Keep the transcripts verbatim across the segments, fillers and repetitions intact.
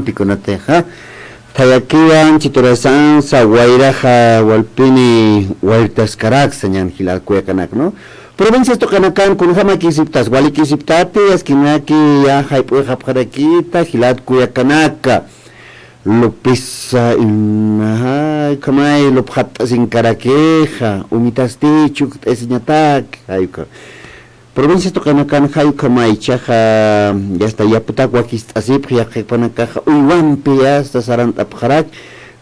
Pikunatixa, thayakiwan chiturasansa wayraxa walpini waytaskaraksa ñan jilat kullakanaka, ¿no? Provincias tuqinakan kunjamakisiptas, walikisiptati, askinaki ya jayp'uxapxarakita jilat kullakanaka. Lupisa, in-, ajá, ukhamay lupxatt'asinkarakixa, umitasti chukt'asiñatak, jay ukha. Provincias tuqinakan jay ukhamay, ichaxa, yasta yaputak wakist'asipxi, yaqhipanakaxa uywampi yasta sarant'apxarak,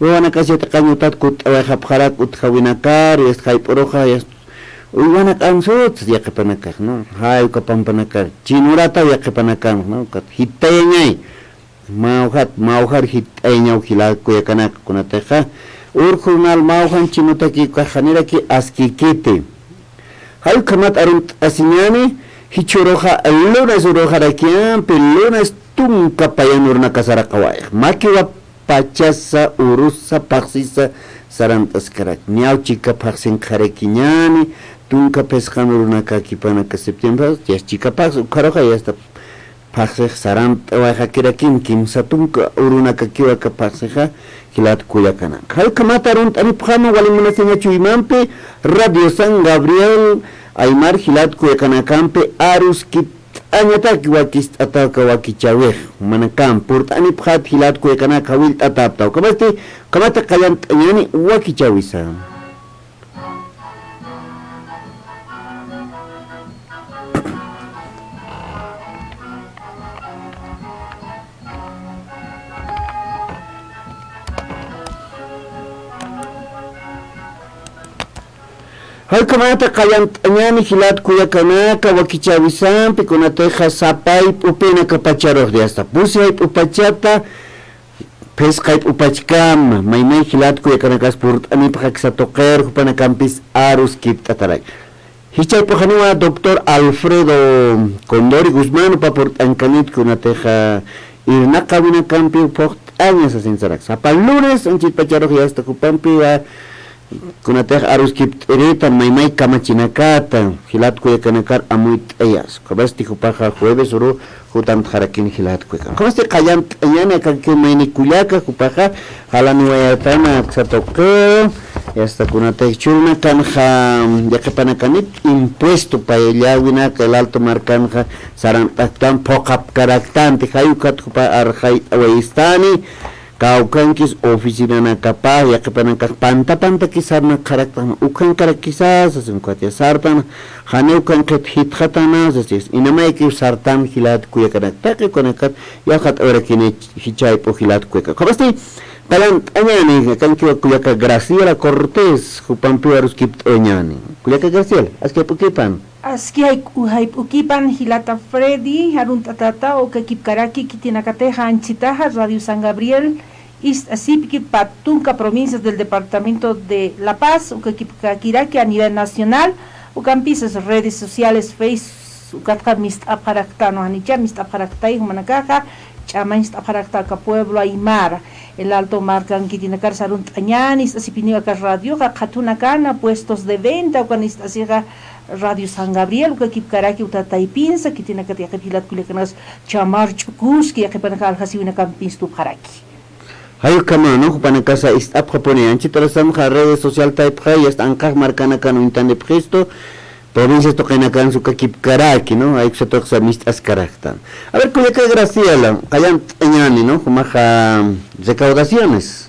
wawanakas yatiqañ utat kutt'awayxapxarak utjawinakar, yasta jayp'uruxa, yasta uywanak'ansut, yaqhipanakax, ¿no? Jay uka pampanakar, chinurata yaqhipanakan, ¿no? Ukat jittayañay. Mawjat, mawjar jitt'ayañaw jilat kullakanaka, kunatixa. Ur jornal mawjan chinutaki ukax janiraki askikiti. Jay ukhamat arunt'asiñani, jichhüruxa lunes uruxarakiñampi, lunes tunka payan urunakasaraqawayx. Makiwa pachasa, urusa, phaxsisa, sarant'askarak. Niyaw chika phaxsinxarakiñani, tunka phisqan urunakakipanaka septiembre, yasta chika phaxsi, ukharuxa yasta phaxsix sarant'awayxakirakin, kimsa tunka urunakakiw aka phaxsixa jilat kullakanaka. Jay ukhamat arunt'anipxäma, wali munasiña chuymampi, Radio San Gabriel Aymar jilat kullakanakampi aruskipt'añatak wakist'ata aka wakichäwix, jumanakamp purt'anipxät jilat kullakanaka jawillt'atäpxta, ukhamasti, ukhamati qallant'añäni wakichäwisa. Jay ukhamata qallant'añäni jilat kullakanaka wakichäwisampi, kunatixa sapa jayp'upinakapacharux, yasta pusi jayp'upachata phisqa jayp'upachkama, maymay jilat kullakanakas purt'anipxi aksa tuqir, jupanakampis aruskipt'atarak. Jichhayp'uxaniwa doctor Alfredo Condori Guzmán, jupa purt'ankanit kunatixa irnaqawinakampiw phuqt'aña sasin sarak. Sapa lunes anchitpacharux yasta jupampiwa kunatix aruskipt'iritan maymay kamachinakata, jilat kullakanakar amuyt'ayas. Ukhamasti jupaxa jueves uru jutantxarakin jilat kullakan. Ukhamasti qallant'añäni akankiw mayni kullaka, jupaxa jalaniwayatana aksa tuqiw, yasta kunatix jichhürunakanxa yaqhipanakanit impuesto payllawinaka El Alto markanxa sarant'aktan, phuqhapkaraktanti, jay ukat jupa arxayt'awayistani, kawkhankis oficinanakapax, yaqhipanakax panta pantakis sarnaqxaraktan, ukhankarakisa sasin, ukat ya sartan, janiw ukhanqit jitxatana sasis, inamayakiw sartan jilat kullakanak, taqi ukanakat yaqhat'awarakini jichhayp'u jilat kullaka. Ukhamasti qallant'añäni akankiwa kullaka Graciela Cortés, jupampiw aruskipt'añäni. Kullaka Graciela, aski jayp'ukipan. Aski jay-, jayp'ukipan jilata Freddy, arunt'atata, uka kipkaraki khitinakatixa anchitaxa Radio San Gabriel ist'asipki pä tunka provincias del departamento de La Paz, uka kipkakiraki a nivel nacional, ukampis redes sociales, Face, ukatxa mist'apxaraktanwa, janicha mist'apxaraktay jumanakaxa, ch'amañcht'apxarakta aka pueblo aymara. El Alto markan khitinakar sarunt'añäni, ist'asipiniw aka radioxa, qhatunakana, puestos de venta, ukan ist'asixa Radio San Gabriel, uka kipkaraki uta taypinsa, khitinakatix yaqhip jilat kullakanas ch'amar ch'ukuski, yaqhipanakax aljasiwinakampis tupxaraki. Jay ukhama, ¿no? Jupanakasa ist'apxapuni, anchitarasanxa redes social taypxa, yasta anqax markanakan uñtanipxistu, provincias tuqinakansa uka kipkaraki, ¿no? Jay uksa tuqsa mist'askaraktan. A ver, kullaka Graciela, qallant'añäni, ¿no? Jumaxa recaudaciones.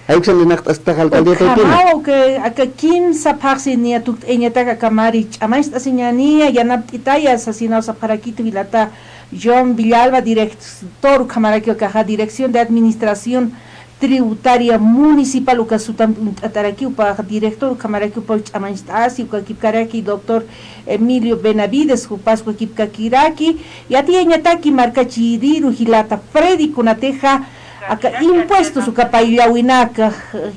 Jay uksan irnaqt'asktax alcaldía taypina. Ukhamaw, aka, aka kimsa phaxsi niya tukt'ayañatak aka mari ch'amañcht'asiñäniya, yanapt'itaya sasinaw sapxarakitu jilata John Villalba, director, ukhamaraki akaxa Dirección de Administración Tributaria Municipal, uka sutampi uñt'atarakiw, jupax director, ukhamaraki jupaw ch'amañcht'asi, uka kipkaraki doctor Emilio Benavides, jupas uka kipkakiraki, yatiyañataki markachiriru jilata Freddy, kunatixa aka impuestos uka payllawinaka,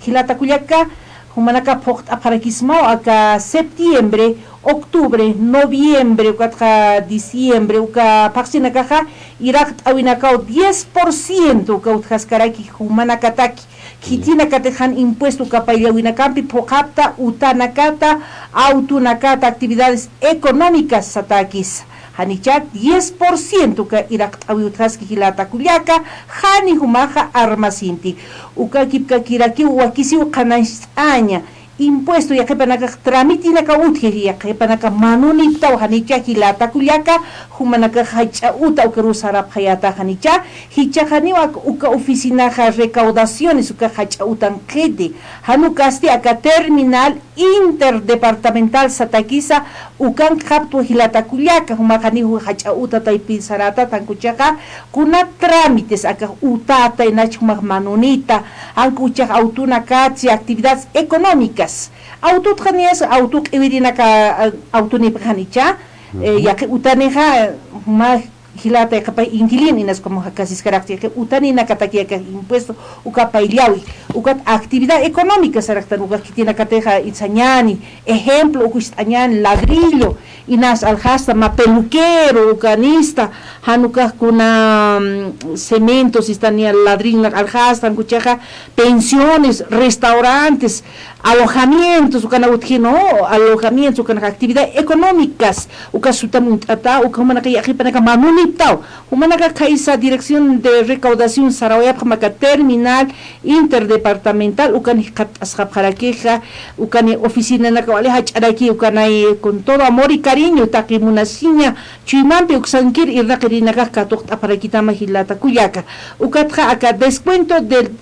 jilata kullaka, jumanaka phuqt'apxarakismaw aka septiembre, octubre, noviembre, ukatxa diciembre, uka phaxsinakaxa iraqt'awinakaw diez por ciento uka utjaskaraki jumanakataki. Khitinakatix jan impuesto uka payllawinakampi phuqhapta utanakata, autunakata, actividades económicas satäkisa. Janicha diez por ciento uka iraqt'äwi utjaski jilata kullaka, jani jumaxa armasinti. Uka kipkakirakiw wakisiw qhanañcht'aña impuesto yaqhipanakax tramitinakaw utji, yaqhipanaka manuniptaw janicha jilata kullaka, jumanakax jach'a uta ukaruw sarapxayäta janicha, jichhaxaniw uka oficinaxa recaudaciones uka jach'a utanqiti, jan ukasti aka terminal interdepartamental satakisa ukankxaptwa jilata kullaka, jumax janiw jach'a uta taypin sarätata, jan ukhaxa kuna trámites akax utäta, inach jumax manunita, jan ukhax autonakatsi actividades económicas. Autotxa niyas, auto q'iwirinaka, eh, autonipxi janicha, eh, yaqhip utanixa, juma jilata yaqhipa inquilino, inas como jakasiskarakchi, yaqhip utaninakataki aka impuesto uka payllawi, ukat actividad económica saraktan, uka khitinakatixa itsañäni, ejemplo, uka ist'añäni ladrillo, inas aljasta mä peluquero, ukanista, jan ukax kuna, mm, cemento, sistan niya ladrillo, aljasta, jan ukhaxa pensiones, restaurantes, alojamientos, ukan utji, ¿no? Alojamientos, ukan actividad económicas, uka sutam uñt'ata, uka jumanaka yaqhipanaka manuniptaw. Jumanaka khaysa Dirección de Recaudación sarawayapxam aka terminal interdepartamental, ukan jikxatt'asxapxarakixa, ukan oficinanaka wali jach'araki, ukanay con todo amor y cariño, taqi munasiña, chuymampi uksankir irnaqirinakax katuqt'apxarakitama jilata kullaka. Ukatxa aka descuento del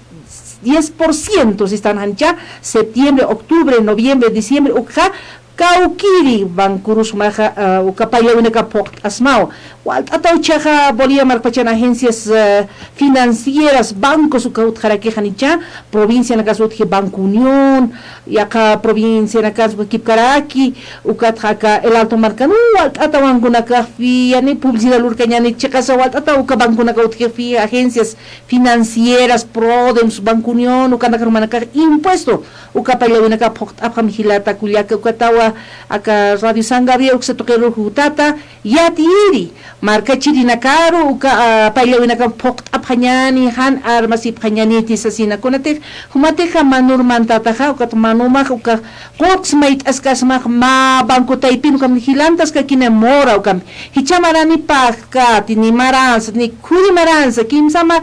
diez por ciento sistan janicha, septiembre, octubre, noviembre, diciembre, ukxa, kawkiri bankurus jumaxa, ah, uka payllawinaka phuqt'asmaw. Walt'ataw jichhaxa Bolivia markpachan agencias, eh, financieras, bancos uka utjaraki janicha, provincianakas utji Banco Unión, yaqha provincianakas uka kipkaraki, ukatxa aka El Alto markan, uh, walt'ata banconakax, fi, yani publicidad lurkañäni, chiqasa walt'ata uka banconaka utji, fi, agencias financieras, Prodem, Banco Unión, ukanakar jumanakax impuesto uka payllawinaka phuqt'apxam jilata kullaka, ukatawa aka Radio San Gabriel uksa tuqiru jutata yatiyiri, markachirinakaru uka, ah, payllawinaka phuqt'apxañäni, jan armasipxañäniti sasina. Kunatix, jumatixa manur mantataxa, ukat manumax uka qullqs mayt'askasmax mä banco taypin ukampi jilantaskakina mora ukampi. Jichha marani pagkati, ni maransa, ni khuri maransa, kimsama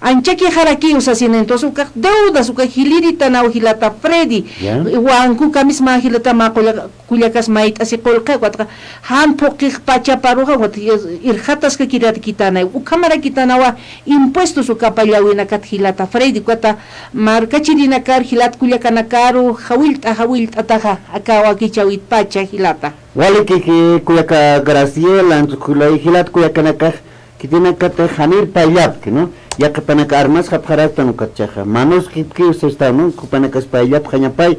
anchakixarakiw sasina. Entonces, ukax deudas, uka jiliritanaw jilata Freddy. Ya. Banco ukhamis mä jilata mä qulla-, kullakas mayt'asi qullqi, ukatxa jan phuqix pachaparuxa, ukat irxataskakirakitanay. Ukhamarakitanawa impuestos uka payllawinakat jilata Freddy, ukata markachirinakar jilat kullakanakaru jawillt'a, jawillt'ataxa, aka wakichäwit pacha jilata. Walikiki kullaka Graciela, anchhulay jilat kullakanakax, khitinakatix janir payllapki, ¿no? Yaqhipanaka armasxapxaraktan ukatchaxa. Manuskipkiw sistan, ¿no? Jupanakas payllapxañapay,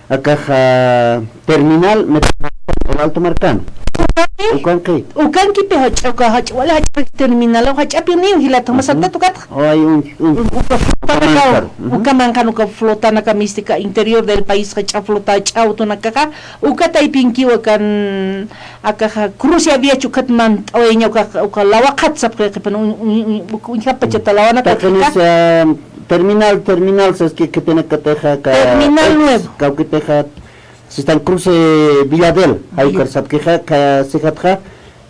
akaxa terminal, met-, El Alto markan. Ukanki. Ukankipi jach'a, uka jach'a, wali jach'a terminal, jach'apiniw jilata, juma saltat ukatxa. Ay, un, un. Uka flotanaka, uka manqan, uka flotanaka mistika interior del país, jach'a flota, jach'a autonakaxa, uka taypinkiw akan, akaxa cruce había chukat mant'awayaña, uka, uka lawaqhat sapxi, qhipan, un, un, un, uka uñjapachata lawanata. Taqinisa, terminal, terminal, saski khitinakatixa, ka, terminal nuevo. Kawkitixa, sistan cruce Villadel, jay ukar sapkixa, ka, sijatxa,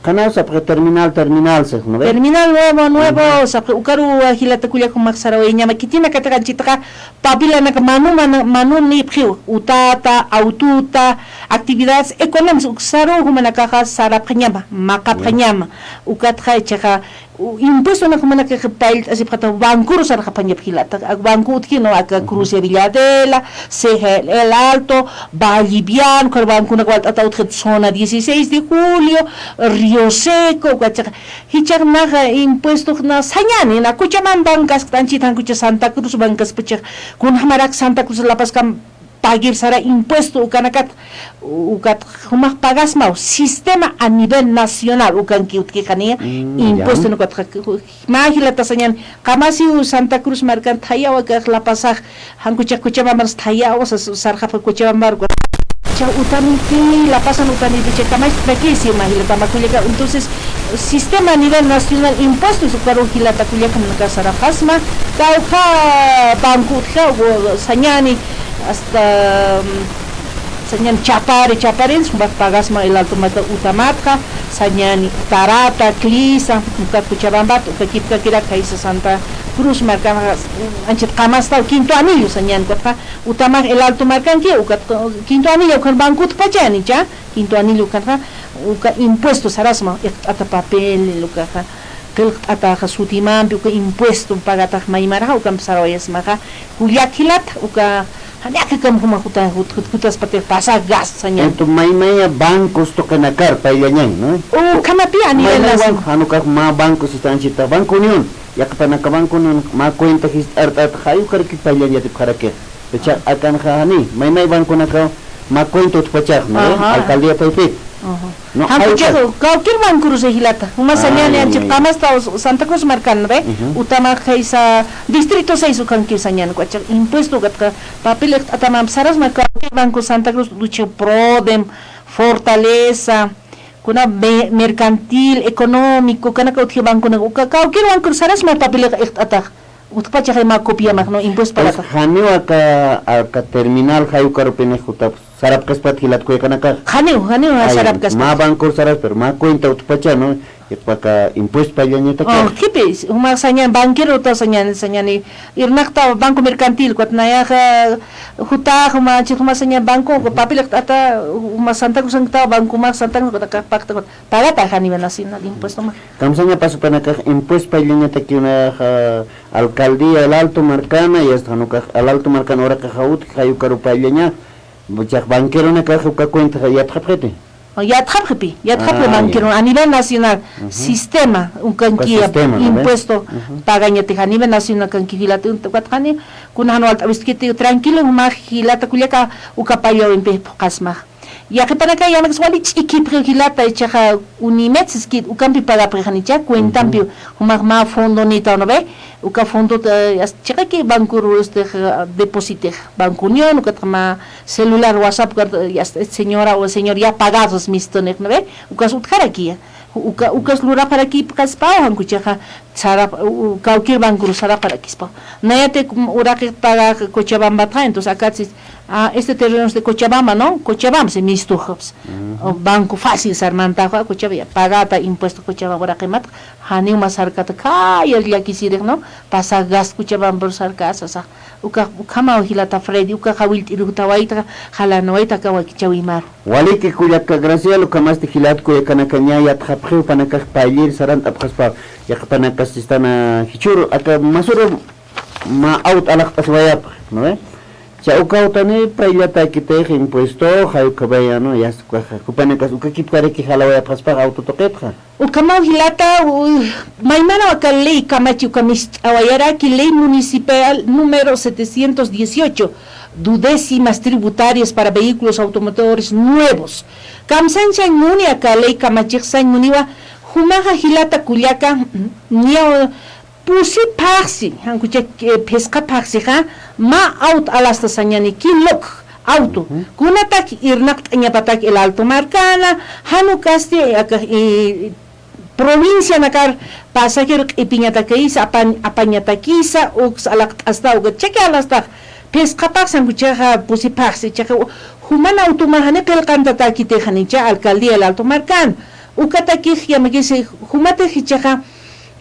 qhanaw sapxi terminal, terminal, sij, ¿no ve? Terminal nuevo, nuevo, sapxi, ukaru, ah, jilata kullaka jumax sarawayañama, khitinakatixa anchhitaxa, papilanaka manu, manu, manunipxiw, utata, autota, actividades económicas, uksaru jumanakaxa sarapxañama, maqapxañama, ukatxa jichhaxa, u-, impuestonak jumanakax payllt'asipxata, bankuru sarxapxañap jilata, ak banku utjkinu, aka Cruce Villadela, C G L El Alto, Vallivian, ukhar bankunak walt'ata utjit Zona dieciséis de Julio, Río Seco, ukatxa, jichhax nax impuestox na sañäni, na Cochabamban kasktanchit, jan ukhaxa Santa Cruzban kaspachix, kunjamarak Santa Cruz La Pazkam pagir sara impuesto ukanakat, ukat jumax pagasmaw, sistema a nivel nacional ukanki utjkixani, mm, impuesto ya. Ukat, mä jilata sañäni, qamasiw Santa Cruz markan thayawa, akax La Pazax, jan ukhaxa Cochabamban thayawa, sas-, sarxapxi Cochabamban, ukat. Jichha utaniti, La Pazan utaniti, jichha kamachtakisi, mä jilata mä kullaka. Entonces, sistema a nivel nacional impuestos, ukaru jilata kullaka, jumanakax sarapxasma, kawkha banco utjxa, u-, sañäni, hasta, mm, Sañani chapari, chapari, sumaq pagasma el Alto marka utamatxa, sañani Tarata, Clisa, uka Cochabambat, uka kipkakirak jaysa Santa Cruz markanxa, anchit qamastaw Quinto Anillo sañani, ukatxa utamax el Alto markanki, ukat Quinto Anillo ukan banco utjpachanicha, Quinto Anillo ukanxa, uka impuesto sarasma, iqt'ata papel, ukaxa, qillqt'ataxa sutimampi, uka impuesto pagatax maymaraxa, ukampi sarawayasmaxa, kullak jilata, uka, janiakakam juma juta, jut-, jut-, jutaspatix pasaq gas sañan. Entonces, maymaya bancos tuqinakar payllañan, ¿no? Ukhamapi a nivel nacional. Maymayawan, janukax mä banco sistan anchita, Banco Unión, yaqhipanaka Banco Unión, mä cuenta jist'art'at, jay ukaraki payllañ yatipxaraki. Icha akanxa jani, maymay banconaka mä cuenta utjpachax, ¿no? Ajá. Alcaldía taypit. Ajá. No, jay uka. Cualquier banco rusa jilata. Juma sañani anchit qamasta Santa Cruz markan, ¿ve? Ujú. Utamax jaysa distrito seis ukanki sañani, ukachax impuesto ukatxa papel iqt'atamampi sarasma cualquier banco Santa Cruz, Duche Prodem, Fortaleza, kuna me-, mercantil, económico, kanaka utji banconaka, uka cualquier banco sarasma papel iqt'atax. Utjpachax mä copiamax, ¿no? Impuesto pagata. Janiw aka, aka terminal jay ukarupinix jutap sarapxaspat jilat kullakanakax. Janiw, janiw sarapxaspat. Mä banco saras, pero mä cuenta utjpacha, ¿no? Yaqhipaka impuesto payllañataki. Oh, jipi, juma sañan banquero ta sañan, sañani, irnaqta Banco Mercantil, ukat nayaxa, juta, juma, chi, juma sañan banco, papel iqt'ata, juma Santa Cruz sankta, banco mä Santa Cruz, ukat pagata, ukat pagata a nivel nacional, impuesto mä. Kamsañapas jupanakax impuesto payllañataki unaxa, alcaldía El Alto markana, y hasta janukax El Alto markana uraqix utji, jay ukaru payllaña, ichax banqueronakax uka cuenta yatxapxiti. Yatxapxipi, yatxapxi banquero a nivel nacional, sistema, ukanki impuesto pagañatix a nivel nacional kanki jilata, ukat jani, kuna jan walt'awiskiti, tranquilo, mä jilata kullaka, uka payllawimpix phuqasmax. Yaqhipanaka yanakas wali ch'ikipxi jilata, ichaxa Unimed siskit, ukampi pagapxi janicha, cuentampi, jumax mä fondo nita, ¿no ve? Uka fondo, eh, as-, chiqaki banco ru-, este, ja, depositix, Banco Unión, ukatxa mä celular, WhatsApp, ukat, eh, ya está, señora o señor ya pagados mistunix, ¿no ve? Ukas utjarakiya. Uka, ukas lurapxarakipxaspaw, jan kuchaxa, sarap-, u-, u-, cualquier banco ru sarapxarakispaw. Nayatak, mm, uraqix paga Cochabambatxa, entonces, akatsis, ah, este terreno es de Cochabamba, ¿no? Cochabamba, si mistuxaps. O banco fácil sarmantaxa, Cochabamba, pagata impuesto Cochabamba uraqimat, janiw mä sarkata, kayar llakisirix, ¿no? Pasa gas Cochabamba sarkasa, sa. Uka, ukhamaw jilata Freddy, uka jawillt'irutawayta, jalanawayta, aka wakichäwimaru. Waliki kullaka Graciela, ukhamasti jilat kullakanaka ña yatxapxiw jupanakax payllïr sarant'apxaspa, yaqhipanakas sistan jichhüru, aka masüru mä auto alaxt'asiwayapxi, ¿no ve? Cha uka autoni payllatakitix impuesto, jay ukhamaya, ¿no? Ya, ukaxa, jupanakas uka kipkaraki jalawayapxaspax auto tuqitxa. Ukhamaw jilata, u-, maymanaw aka ley kamachi uka mist'awayaraki, ley municipal número setecientos dieciocho, duodécimas tributarias para vehículos automotores nuevos. Kamsañ sañ muni aka ley kamachix sañ muniwa, jumaxa jilata kullaka, ña, pusi phaxsi, jan kucha, eh, phisqa phaxsixa, mä auto alasta sañani, Kinlock auto. Kunatak irnaqt'añapatak El Alto markana, jan ukasti, aka, eh, provincianakar pasajero q'ipiñatakisa, apañ-, apañatakisa, uks alaxt'asta, uka chaki alastax, phisqa phaxsi jan kuchaxa, pusi phaxsi, ichaxa, juman automax jani qillqantatakiti janicha, alcaldía El Alto markana. Ukatakix yamakisi, jumatix ichaxa,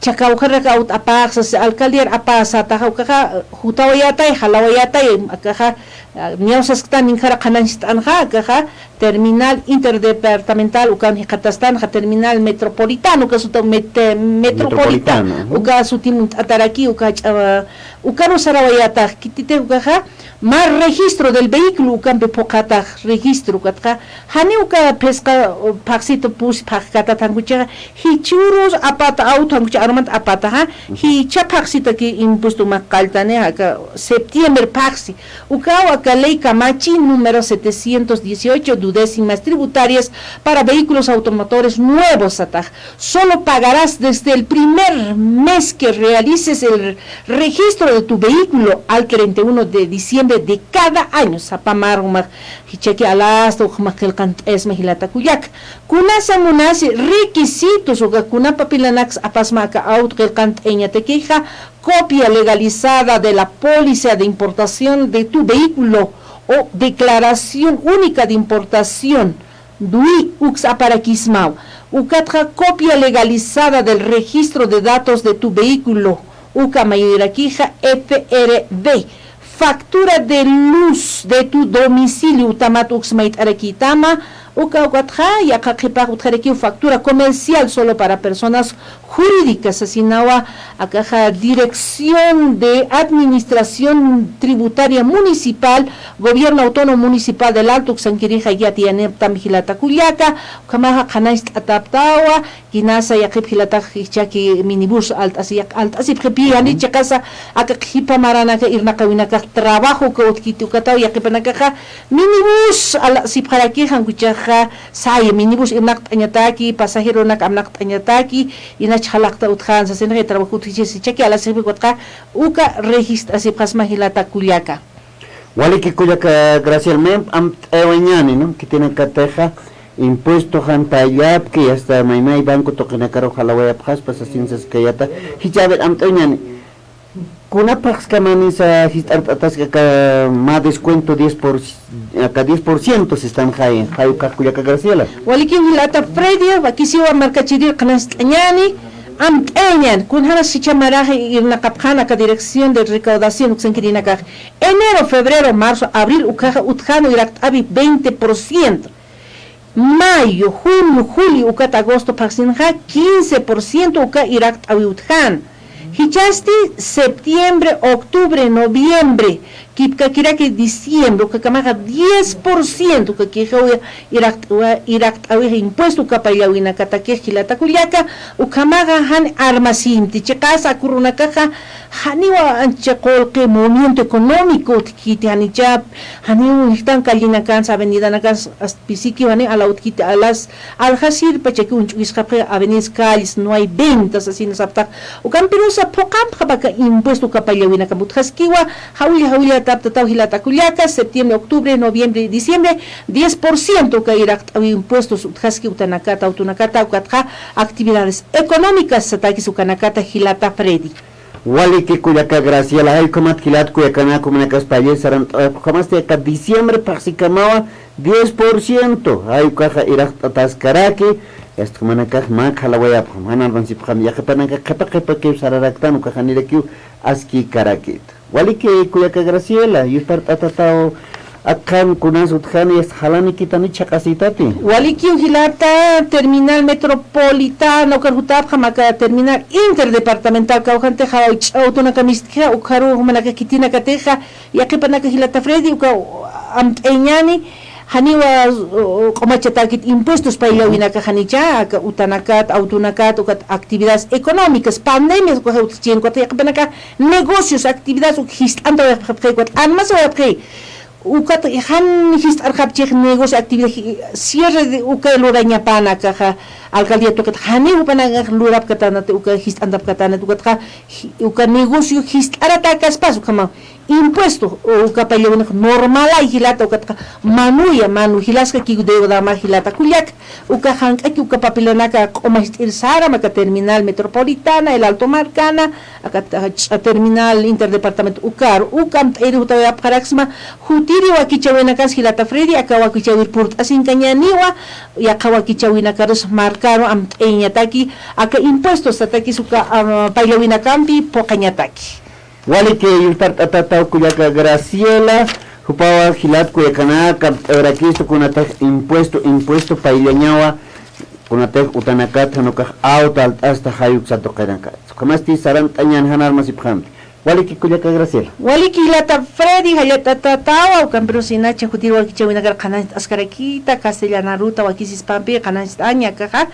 Chakawjarak auto apaxsa, alcaldíar apasataxa, ukaxa, jutawayatay, jalawayatay, akaxa, ah, ñawsasktan ninkhara qhanañcht'anxa, akaxa, terminal interdepartamental, ukan jikxatastanxa, terminal metropolitano, uka suta met-, metropolitano, ujú, uka sutim uñt'ataraki, uka ch'ama, ukaru sarawayatax, kititix ukaxa, Mä registro del vehículo ukampi phuqhatax registro ukatxa, janiw uka phisqa, o, phaxsita pusi phaxkatat jan kuchaxa, jichhürus apata auto jan kucha arumanta apataxa, jichha phaxsitaki impuesto mä qalltani, aka septiembre phaxsi. Ukaw aka ley kamachi número setecientos dieciocho, duodécimas tributarias para vehículos automotores nuevos satax. Solo pagarás desde el primer mes que realices el registro de tu vehículo al treinta y uno de diciembre de cada año. Sapa mä arumar jichhaki alasta ukhamax qillqant'ayasma jilata kullaka. Kunasa munasi requisitos uka kuna papelanaksa apasma aka auto qillqant'ayañatakixa, copia legalizada de la póliza de importación de tu vehículo o declaración única de importación, dui, uksa aparakismaw. Ukatxa copia legalizada del registro de datos de tu vehículo, uka mayuyrakixa F R V, factura de luz de tu domicilio, utamat uksmayt'arakitama, uka ukatxa yaqha qhipax utjarakiw factura comercial solo para personas jurídicas, sasinawa akaxa Dirección de Administración Tributaria Municipal, Gobierno Autónomo Municipal del Alto, uksankirixa yatiyaniptam jilata kullaka, ukhamaxa qhanañcht'ataptawa, kinasa yaqhip jilatax jichhaki minibús alt'asi, alt'asipxipi, jani chiqasa aka qhipa maranaka irnaqawinakax trabajo uka utjkiti ukataw yaqipanakaxa minibús alsipxaraki, jan kuchaxa saya minibús irnaqt'añataki, pasajeronak amnaqt'añataki, inach jalaqta utjan, sasinxa trabajo utjichis jichhaki alsipxi ukatxa, uka registrasipxasma jilata kullaka. Waliki kullaka Graciela, mayamp amt'awañäni, ¿no? Khitinakatixa impuesto jan payllapki, hasta maymay banco tuqinakaru jalawayapxaspa, sasin saskayata, jichha a ver amt'awañäni. Kunaphaxkamanisa jist'art'ataski aka mä descuento diez por, aka diez por ciento sistan jay, jay ukax kullaka Graciela. Walikiw jilata Freddy, wakisiwa markachirir qhanañcht'añäni, amt'ayañäni, kunjanas jichha marax irnaqapxän aka Dirección de Recaudación uksankirinakax. Enero, febrero, marzo, abril, ukaxa utjäna iraqt'äwi veinte por ciento. Mayo, junio, julio, ukat agosto phaxsinxa quince por ciento uka iraqt'äwi utjäna. Jichhasti septiembre, octubre, noviembre, kipkakiraki diciembre, ukakamaxa diez por ciento ukakixa iraqt'äwi, iraqt'äwixa impuesto uka payllawinakatakix jilata kullaka, ukhamaxa jan armasinti, chiqasa aka urunakaxa janiwa ancha qullqi movimiento económico utjkiti, janicha, janiw jistan callenakansa, avenidanakans, ast pisiki jani ala utjkiti, alas, aljasirpachaki uñch'ukisqapxi avenidas, calles, no hay ventas, asina saptax. Ukampirusa phuqampxam aka impuesto uka payllawinakamp utjaskiwa, jawilla, jawilla taptataw jilata kullaka, septiembre, octubre, noviembre y diciembre, diez por ciento uka iraqt'äwi impuestos utjaski utanakata, utunakata, ukatxa actividades económicas satakis ukanakata jilata Freddy. Waliki kullaka Graciela, jay ukhamat jilat kullakanaka, jumanakas payllay sarant'awayapxam, ukhamasti aka diciembre phaxsikamawa diez por ciento, jay ukaxa iraqt'ataskaraki, hasta jumanakax mä jalawayapxam, jan armansipxam, yaqhipanakax qhipa qhipakiw sararaktan, ukax janirakiw askïkarakit. Waliki kullaka Graciela, yuspart'atataw, akxan kunas utjani, hasta jalanikitani chhaqasïtati. Walikiw jilata, terminal metropolitana, ukar jutapxam aka terminal interdepartamental, kawkhantixa ch'awtunaka mist'ixa, ukharu jumanaka khitinakatixa, yaqhipanaka jilata Freddy, uka amt'ayañäni, janiwa, uh, q'umachatäkit impuestos payllawinaka janicha, aka utanakat, awtunakat, ukat actividades económicas, pandemias, ukaxa utjchiñ, ukat yaqhipanaka negocios, actividades, uk jist'antawayapxi, ukat armasawayapxi. Ukat jan jist'arxapchix negocio, actividad, ji-, cierre de uka lurañapäna akaxa, alcaldía tuqit janiw jupanakax lurapkatänati, uka jist'antapkatänati, ukatxa, ji-, uka negocio jist'aratäkaspas, ukhama impuesto, uka payllawinaka normalay jilata, ukatxa manuya, manu jilaskakiw deudama jilata kullaka, uka jank'aki uka papelanaka q'umacht'ir saram aka terminal metropolitana, el Alto Marcana, aka, aka terminal interdepartamento ukar, uka amt'ayiri jutawayapxaraksma, jutiri wakichäwinakas jilata Freddy, aka wakichäwir purt'asinkañäniwa, yaqha wakichäwinakarus markaru amt'ayañataki, aka impuestos satakis uka, ah, payllawinakampi phuqañataki. Waliki yuspart'atataw kullaka Graciela, jupawa jilat kullakanaka, amt'awayarakistu kunatix impuesto, impuesto payllañawa, kunatix utanakat jan ukax auto alt'asta jay uksa tuqinaka. Ukhamasti sarant'añäni, jan armasipxamti. Waliki kullaka Graciela. Waliki jilata Freddy, jallt'atatawa, ukampirus inacha jutir wakichäwinakar qhanañcht'askarakita, castellanaruta wakisispampi qhanañcht'aña akaxa.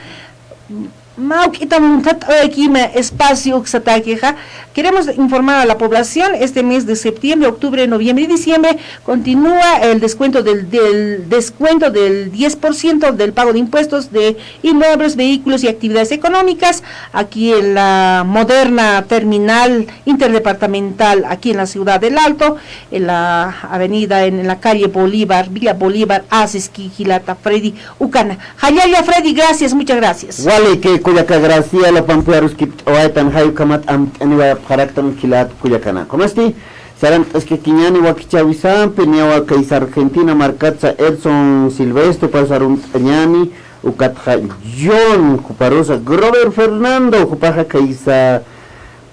Mä juk'ita munthat'awayakima espacio uksatakixa. Queremos informar a la población, este mes de septiembre, octubre, noviembre y diciembre continúa el descuento del, del descuento del diez por ciento del pago de impuestos de inmuebles, vehículos y actividades económicas aquí en la moderna terminal interdepartamental aquí en la ciudad del Alto, en la avenida, en la calle Bolívar, Villa Bolívar, Asis, jilata Freddy, ukana. Jallalla Freddy, gracias, muchas gracias. Waliki kullaka Graciela, pampayaruskipt'awaytan, jay ukhamat amt'aniwayapxaraktan jilat kullakanaka. ¿Cómo esti? Arumt'askakiñäni wakichäwisampi, niyawa kaysa Argentina markatsa Edson Silvestre, juparus arumt'añäni, ukatxa John, juparusa Grover Fernando, jupaxa kaysa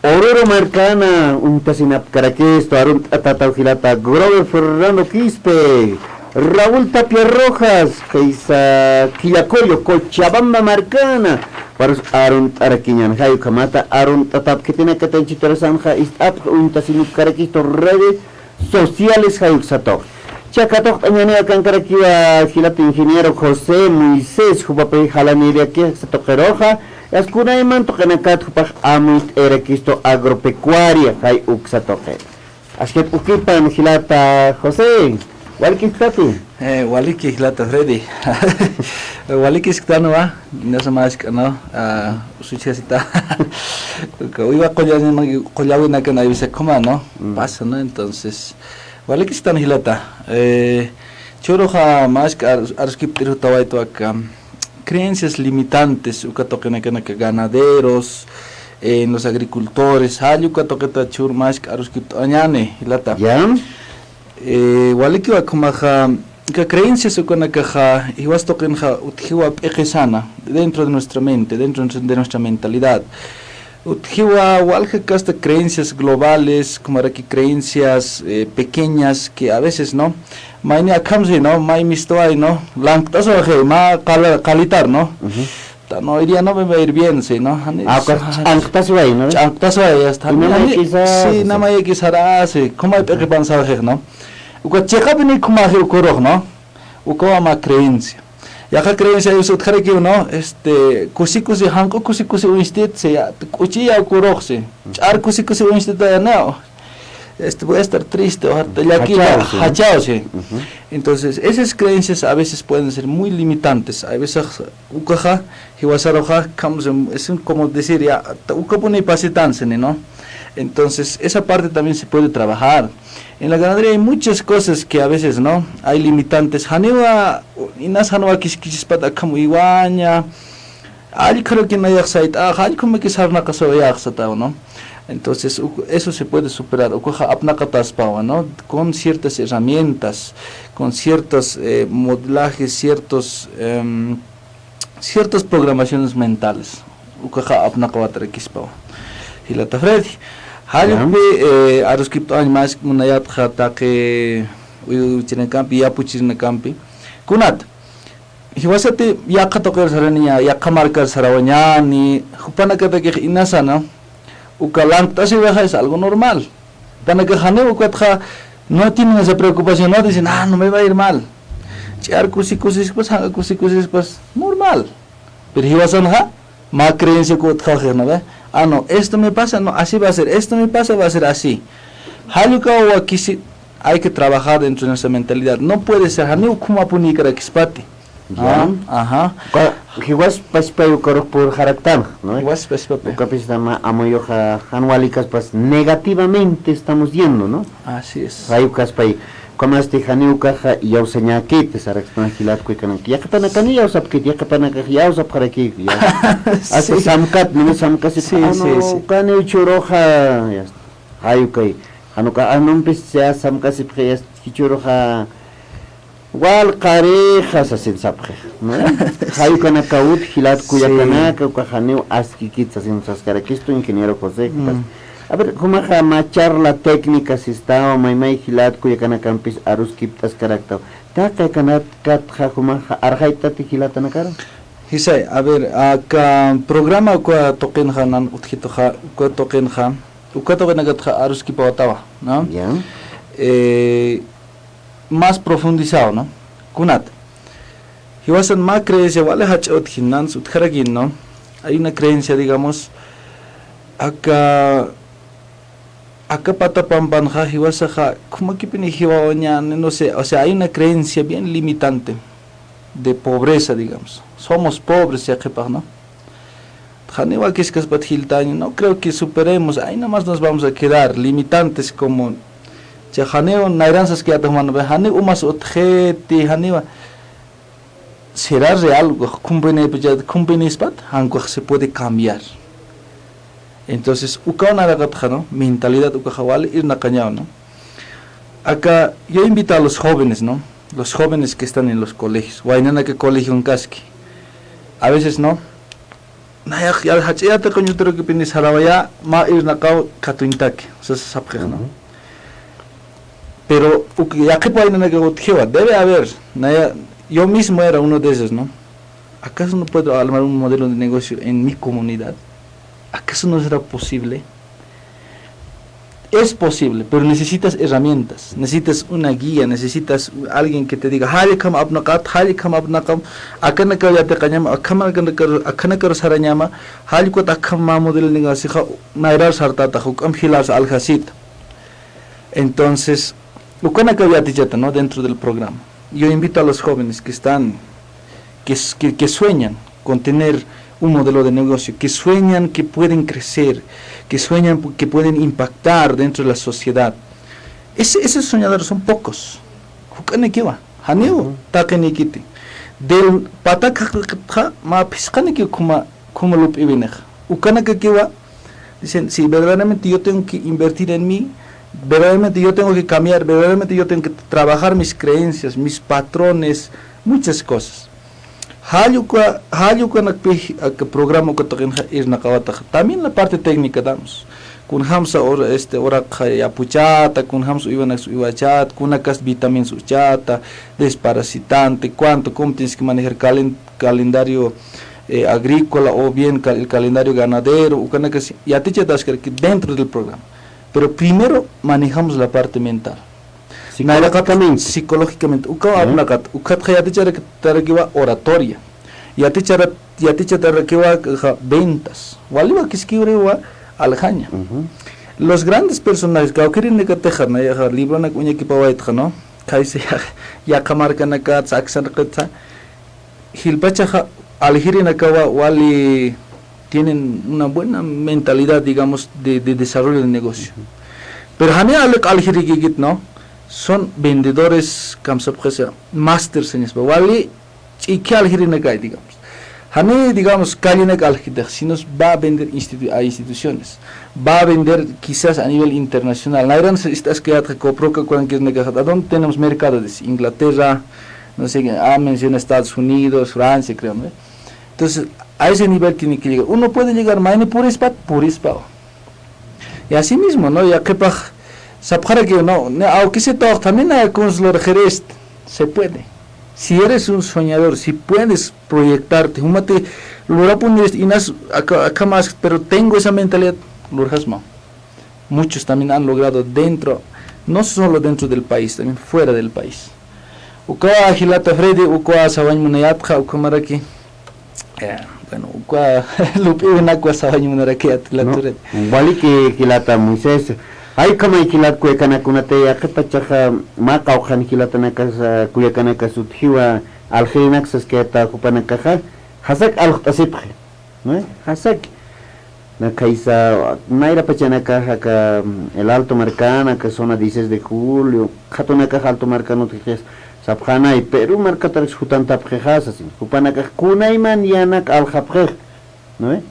Oruro markana uñtasinapkarakistu, arumt'atätaw jilata Grover Fernando Quispe, Raúl Tapia Rojas, kaysa Quillacollo, Cochabamba markana, juparus arumt'arakiñäni, jay ukhamata arumt'atäpkitinakat anchhitarasanxa ist'apxi uñtasinipkarakistu redes sociales jay uksa tuqi. Jichha katuqt'añäniwa akankarakiwa jilata ingeniero José Moisés, jupapï jalanïrakix uksa tuqiruxa, yasta kunayman tuqinakat jupax amuyt'ayarakistu agropecuaria jay uksa tuqi. Askhit ukipan jilata José, walikisktanti. Eh, waliki jilata Freddy. Walikisktanwa, inasa mask'a, ¿no? Ah, usuchasita. Uka uywa qullawinakan a veces como, ¿no? Mm. Pasa, ¿no? Entonces, walikisktan jilata. Eh, jichhüruxa mask'a ar-, aruskipt'irutawaytu aka creencias limitantes, uka tuqinakanaka ganaderos, eh, en los agricultores, jall uka tuqita jichhür mask'a aruskipt'awañäni, jilata. Ya. Eh, walikiwa jumaxa, uka creencias ukanakaxa, jiwas tuqinxa utjiwa p'iqisana, dentro de nuestra mente, dentro de nuestra mentalidad. Utjiwa walja kasta creencias globales, jumaraki creencias, eh, pequeñas que a veces, ¿no? Mayni akham si, ¿no? May mistuway, ¿no? Lankt'aswaxi, mä qala-, qalitar, ¿no? Ujú. Ta, no, iría, no me va a ir bien, si, ¿no? Jani, ah, uka ch'anqtasiway, ¿no? Ch'anqtasiway, ya está. Y no me jani, quizás, sí, no me quizás, sí. Jumay p'iqipan sawxix, ¿no? Uka chiqapini jumaxi ukarux, ¿no? Ukawa mä creencia. Yaqha creencia utjarakiw, ¿no? Este, kusi kusi, janq'u kusi kusi uñstit, si, ya, k'uchiya ukarux, si. Ch'ar kusi kusi uñstit, ya, no. Este, voy a estar triste, o hasta llakita, jachaw, sí. Jachaw, sí. Ujú. Entonces, esas creencias a veces pueden ser muy limitantes. A veces, ukaxa, jiwasaruxa, como se, es un, como decir, ya, ta-, ukapuni pasitansini, ¿no? Entonces, esa parte también se puede trabajar. En la ganadería hay muchas cosas que a veces, ¿no? Hay limitantes. Janiwa, inas janiwa kiskichispat akham uywaña, allkharuki nayax sayt'ax, allkhumaki sarnaqasawayäxsataw, ¿no? Entonces, u-, eso se puede superar. Ukaxa apnaqataspawa, ¿no? Con ciertas herramientas, con ciertos, eh, modelajes, ciertos, em, ciertas programaciones mentales. Ukaxa apnaqawatarakispawa. Jilata Freddy. Ya. Jallukpi, eh, aruskipt'awañ mask'a munayätxa taqi uy-, uychirinakampi, yapuchirinakampi. Kunat, jiwasati yaqha tuqir saraniña, yaqha markar sarawañäni, jupanakatakix inasana, uka lankt'asiwaxa es algo normal. Jupanakax janiw ukatxa no tienen esa preocupación, no dicen, "Ah, no me va a ir mal." Ch'ar kusi kusispas, janq'a kusi kusispas, normal. Pero jiwasanxa, mä creencia uka utjaxix, ¿no ve? "Ah, no, esto me pasa, no, así va a ser, esto me pasa, va a ser así." Jall ukawa wakisi, hay que trabajar dentro de nuestra mentalidad. No puede ser, janiw ukhamapunïkarakispati. Ya. Ah, ajá. Uka, jiwaspasipay ukarux purxaraktanxa, ¿no? Jiwaspasipapay. Ukapis mä amuyuxa jan walikaspas negativamente estamos yendo, ¿no? Así es. Jay ukaspay, ukhamasti janiw ukaxa iyawsañäkiti, sarakstan jilat kullakanaka. Yaqhipanakani iyawsapkiti, yaqhipanakax iyawsapxarakïki, ya. Sí. Hasta samkat, ¿no? Samkasipxi, sí, ah, sí, no, sí. Ukaniw jichhüruxa, ya. Jay ukay. Jan uka, ah, no, pues, ya samkasipxi, ya, jichhüruxa, walq'arixa sasin sapxix, ¿no? Jay ukanakaw utji jilat kullakanaka, sí, ukax janiw askikit sasin saskarakistu, ingeniero José, mm, jupas. A ver, jumaxa mä charla técnica sistaw, maymay jilat kullakanakampis aruskipt'askaraktaw. Taqi akanakatxa jumaxa arxaytati jilatanakaru. Jisay, a ver, aka programa uka tuqinxa nan utjituxa, uka tuqinxa, uka tuqinakatxa aruskipawatawa, ¿no? Ya. Eh, más profundizado, ¿no? Kunat. Jiwasan mä creencia wali jach'a utjinans utjarakin, ¿no? Hay una creencia, digamos, aka, aka pata pampanxa jiwasaxa, ¿cómo que pini jiwawaña? No sé, o sea, hay una creencia bien limitante de pobreza, digamos. Somos pobres, ya qhipax, ¿no? Janiw wakiskaspat jiltaña, no creo que superemos, ahí nomás nos vamos a quedar, limitantes como, cha janiw nayran saskayäta juman, janiw umas utjiti, janiw, ¿será real? Ukax cumplinipacha, cumplinispat, jan ukax se puede cambiar. Entonces, ukaw nayraqatxa, ¿no? Mentalidad ukaxa wali irnaqañaw, ¿no? Acá yo invito a los jóvenes, ¿no? Los jóvenes que están en los colegios. Waynanaka colegionkaski. A veces, ¿no? Nayax, ya, jach'a yatiqañ utrukipini sarawayä, mä irnaqaw katuñtaki. O sea, sapxix, ¿no? Ujú. Pero, uk, yaqhip waynanakax utjiwa, debe haber, naya, yo mismo era uno de esos, ¿no? ¿Acaso no puedo armar un modelo de negocio en mi comunidad? ¿Acaso no será posible? Es posible, pero necesitas herramientas, necesitas una guía, necesitas alguien que te diga, "Jall ukham apnaqat, jall ukham apnaqam, akanakaw yatiqañama, akham, akanakaru, akanakaru sarañama, jall ukat akham mä modelo de negocio, nayrar sartatax, ukham jilarsa aljasita." Entonces, ukanakaw yatichata, ¿no? Dentro del programa. Yo invito a los jóvenes que están, que s-, que, que sueñan con tener un modelo de negocio, que sueñan que pueden crecer, que sueñan pu-, que pueden impactar dentro de la sociedad. Ese, esos soñadores son pocos. Juk'anikiwa, janiw, ujú, taqinikiti. Del patak jaqt'atxa, mä phisqanikiw ukhama, ukhama lup'iwinix. Ukanakakiwa, dicen, "Sí, verdaderamente yo tengo que invertir en mí, verdaderamente yo tengo que cambiar, verdaderamente yo tengo que trabajar mis creencias, mis patrones, muchas cosas." Jall uka, jall ukanakpï, aka programa uka taqinxa irnaqawataxa. También la parte técnica damos. Kunjamsa or-, este, uraqxa yapuchata, kunjamsa uywanaksa uywachata, kunakas vitaminas uchata, desparasitante, cuánto, cómo tienes que manejar calen-, calendario, eh, agrícola o bien cal-, el calendario ganadero, ukanakas yatichataskar que dentro del programa. Pero primero manejamos la parte mental. Psicológicamente. Psicológicamente. Ukaw apnaqat, ukatxa yaticharakiwa oratoria. Yatichara-, yaticharakiwa, ja, ventas. Wali wakiskiwriwa aljaña. Ujú. Los grandes personajes, kawkïrinakatixa, nayaxa, libronak uñakipawaytxa, ¿no? Khaysa ya-, yaqha markanakatsa, aksanakatsa, jilpachaxa aljirinakawa wali tienen una buena mentalidad, digamos, de, de desarrollo de negocio. Ujú. Pero jani aliq aljirikïkit, ¿no? Son vendedores, kamsapxisa, máster sañaspa. Wali ch'iki aljirinakay, digamos. Jani, digamos, callenak aljitix, sino va a vender institu-, a instituciones. Va a vender quizás a nivel internacional. Nayran ist'askayätxa Coproca, cualquier nekaxa, ¿a dónde tenemos mercado? Dice, Inglaterra, no sé, ah, menciona Estados Unidos, Francia, creo, ¿no? Entonces, a ese nivel tiene que llegar. Uno puede llegar, mayni purispat, purispa. Y así mismo, ¿no? Yaqhipax sapxarakiw, ¿no? Ni aunque se toq también hay algunos lo requeriste. Se puede. Si eres un soñador, si puedes proyectarte, jumati lurapun, inas, acá, acá más, pero tengo esa mentalidad, lurjasma. Muchos también han logrado dentro, no solo dentro del país, también fuera del país. Ukawa jilata Freddy, ukawa sawañ munayätxa, ukhamaraki. Eh, bueno, ukawa lup'iwinakwa sawañ munarakiwa jilata Freddy. Waliki jilata Moisés. Jay ukhamay jilat kullakanaka, kunatï yaqhipachaxa mä qawqhan jilatanakasa, kullakanakas utjiwa, aljirinak saskayäta jupanakaxa, jasak aljt'asipxi. ¿No? Jasaki. Nakhaysa, nayra pachanakax aka, mm, El Alto markan, aka zona dieciséis de Julio, qhatunakax Alto markan utjixis sapxänay, Perú markatarak jutantapxixa, sasin. Jupanakax kunayman yänak aljapxix, ¿no?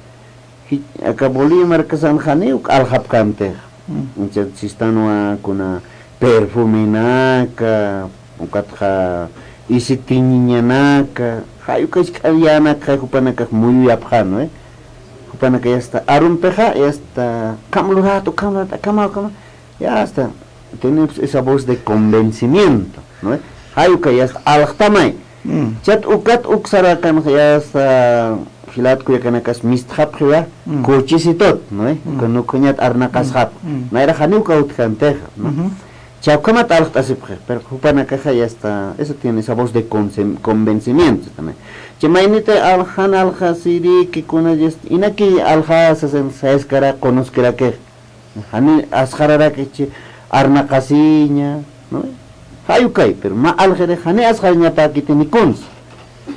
Ji-, aka Bolivia markasan janiw aljapkänti. Mm. Ukat sistanwa kuna perfumenaka, ukatxa isi tiñiñanaka, jay uka jisk'a yänakxa jupanakax muyuyapxän, ¿no? Jupanakax ya está arumpixa, ya está, ukham lurat, ukham lurat, akhama, akhama, ya está, tenemos esa voz de convencimiento, ¿no? Jay uka ya está aljtamay. Mm. Chat ukat uk sarakanxa ya está, jilat kullakanakas mistxapxiwa, mm, cochecitot, ¿no? Mm. Uka nukhüñat arnaqasxapxi. Mm. Nayra janiw uka utjkäntixa, ¿no? Ujú. Cha ukhamat aljt'asipxi, pero jupanakaxa ya está, eso tiene esa voz de conse-, convencimiento también. Chi mayniti aljan aljasiriki kuna, ya está, inaki aljasa sasin, sayaskara, conocerakix. Jani asxararakichi arnaqasiña, ¿no? Jay ukay, pero mä aljirix jani asxarañapäkiti ni kunsa.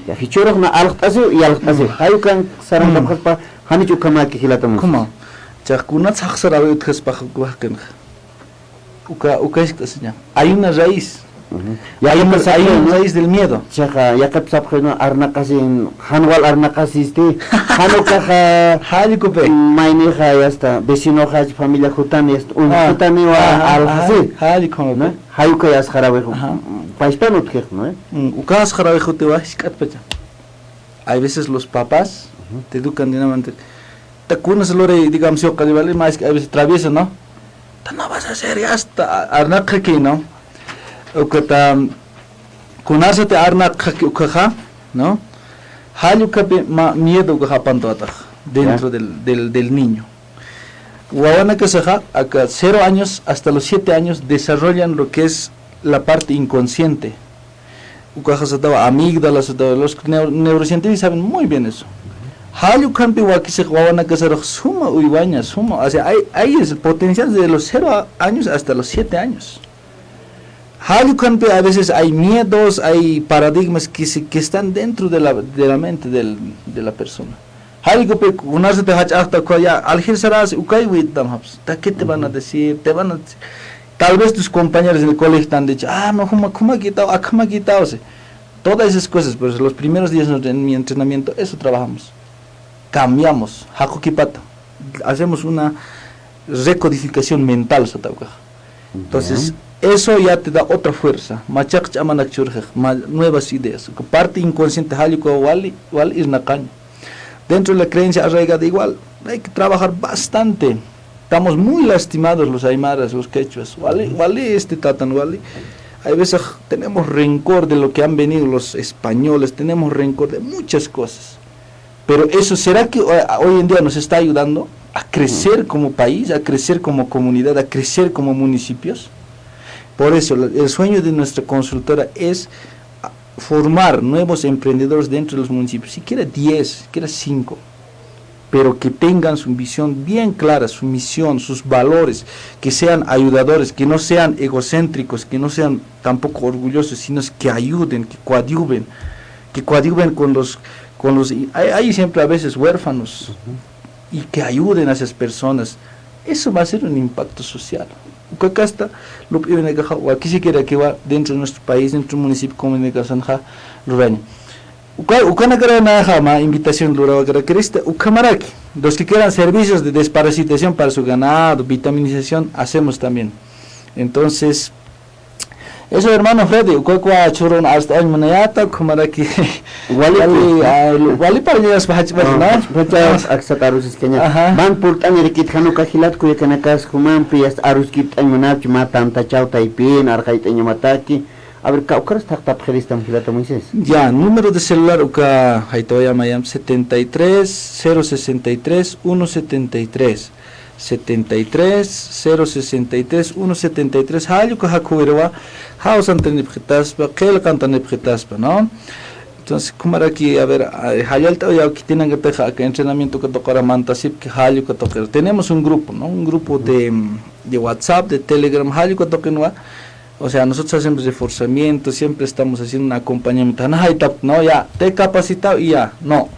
Ya jichhürux na aljt'asiw y aljt'asiw. Mm. Jay ukan sarankapxaspa, mm, janich ukhamäki jilata Moisés. Como, chax kunats jaqsarawi utjaspax uka jaqinxa. Uka, uka jiskt'asiña. Hay una raíz. Ujú. Hay un, hay un raíz del miedo. Chaqa, yaqip sapxi, ¿no? Arnaqasin, jan wal arnaqasisti, jan ukaxa, jallkupi, maynixa, ya está, vecinoxa, familia jutani, ya está, uña jutaniwa, ah, alxasi. Jallkupi. ¿No? Jay uka yasxarawix, pachpan utjix, ¿no? Mm, uka yasxarawix utjiwa, jisk'atpacha. Hay veces los papás te educan de una manera, ta kunas lore, digamos, yo, hay veces travieso, ¿no? Ta no vas a hacer, ya está, arnaqaki, ¿no? Ukata, kunasati arnaqaki ukaxa, ¿no? Jall ukapi mä miedo ukaxa apantawatax dentro del, del, del niño. Wawanakasaxa, aka cero años hasta los siete años desarrollan lo que es la parte inconsciente. Ukaxa satawa amígdala, satawa, los neu-, neurocientíficos saben muy bien eso. Jall ukhampi wakisix wawanakasarux suma uywaña, suma, o sea, hay, hay el potencial de los cero a-, años hasta los siete años. Jall ukhampi a veces hay miedos, hay paradigmas que se, que están dentro de la, de la mente del, de la persona. Jallkupi, kunasati jach'axta ukha ya, aljir sarasi, ukay wit'tam japs. Ta, ¿qué te van a decir? Te van a, tal vez tus compañeros en el colegio te han dicho, ah, no, juma, juma quitao, ah, juma quitao, sí. Todas esas cosas, pues los primeros días de mi entrenamiento, eso trabajamos. Cambiamos, jaqukipata. Hacemos una recodificación mental, sata ukaxa. Entonces, eso ya te da otra fuerza. Machaq ch'amanak churxix, ma-, nuevas ideas. Parte inconsciente, jall uka wali, wali irnaqañ. Dentro de la creencia arraigada igual, hay que trabajar bastante. Estamos muy lastimados los aymaras, los quechuas. Wali, wali este tatan, wali. Hay veces tenemos rencor de lo que han venido los españoles, tenemos rencor de muchas cosas. Pero eso, ¿será que ho-, hoy en día nos está ayudando a crecer como país, a crecer como comunidad, a crecer como municipios? Por eso, la, el sueño de nuestra consultora es, ah, formar nuevos emprendedores dentro de los municipios, siquiera diez, siquiera cinco, pero que tengan su visión bien clara, su misión, sus valores, que sean ayudadores, que no sean egocéntricos, que no sean tampoco orgullosos, sino que ayuden, que coadyuven, que coadyuven con los, con los, y hay, hay siempre a veces huérfanos, y que ayuden a esas personas. Eso va a ser un impacto social. Uka kasta, lup'iwinakaxa, wakisirakiwa dentro de nuestro país, dentro del municipio, comunidad, luraña. Uka, ukanakarunaxa mä invitación lurawakarakirista, ukhamaraki. Los que quieran servicios de desparasitación para su ganado, vitaminización, hacemos también. Entonces, eso, hermano Freddy, ukakwa churun arst'añ munayata, ukhamaraki. Wali, wali, ah, wali parllaspa jach'pach, ¿no? Jach'pach aksa arusiskaña. Ajá. Van purt'anirikit jan uka jilat kullakanakas jumampi, ya está, aruskipt'añ munapchi, mä tantachaw taypin, arxayt'añamataki. A ver, kawkharas thaqtapxiristam jilata Moisés. Ya, número de celular uka jaytawayama yam, setenta y tres, cero sesenta y tres, uno setenta y tres. Setenta y tres, cero sesenta y tres, uno setenta y tres, jall uka jakhuwiriwa, jawsantanipxitaspa, qillqantanipxitaspa, ¿no? Entonces, ukhamaraki, a ver, eh, jallallt'aw yawkitinankatixa aka entrenamiento uka tuqira mantasipki jall uka tuqir. Tenemos un grupo, ¿no? Un grupo de, mm, de WhatsApp, de Telegram, jall uka tuqinwa, o sea, nosotros hacemos reforzamiento, siempre estamos haciendo un acompañamiento. Jana jaytapkta, no, ya, te he capacitado y ya, no.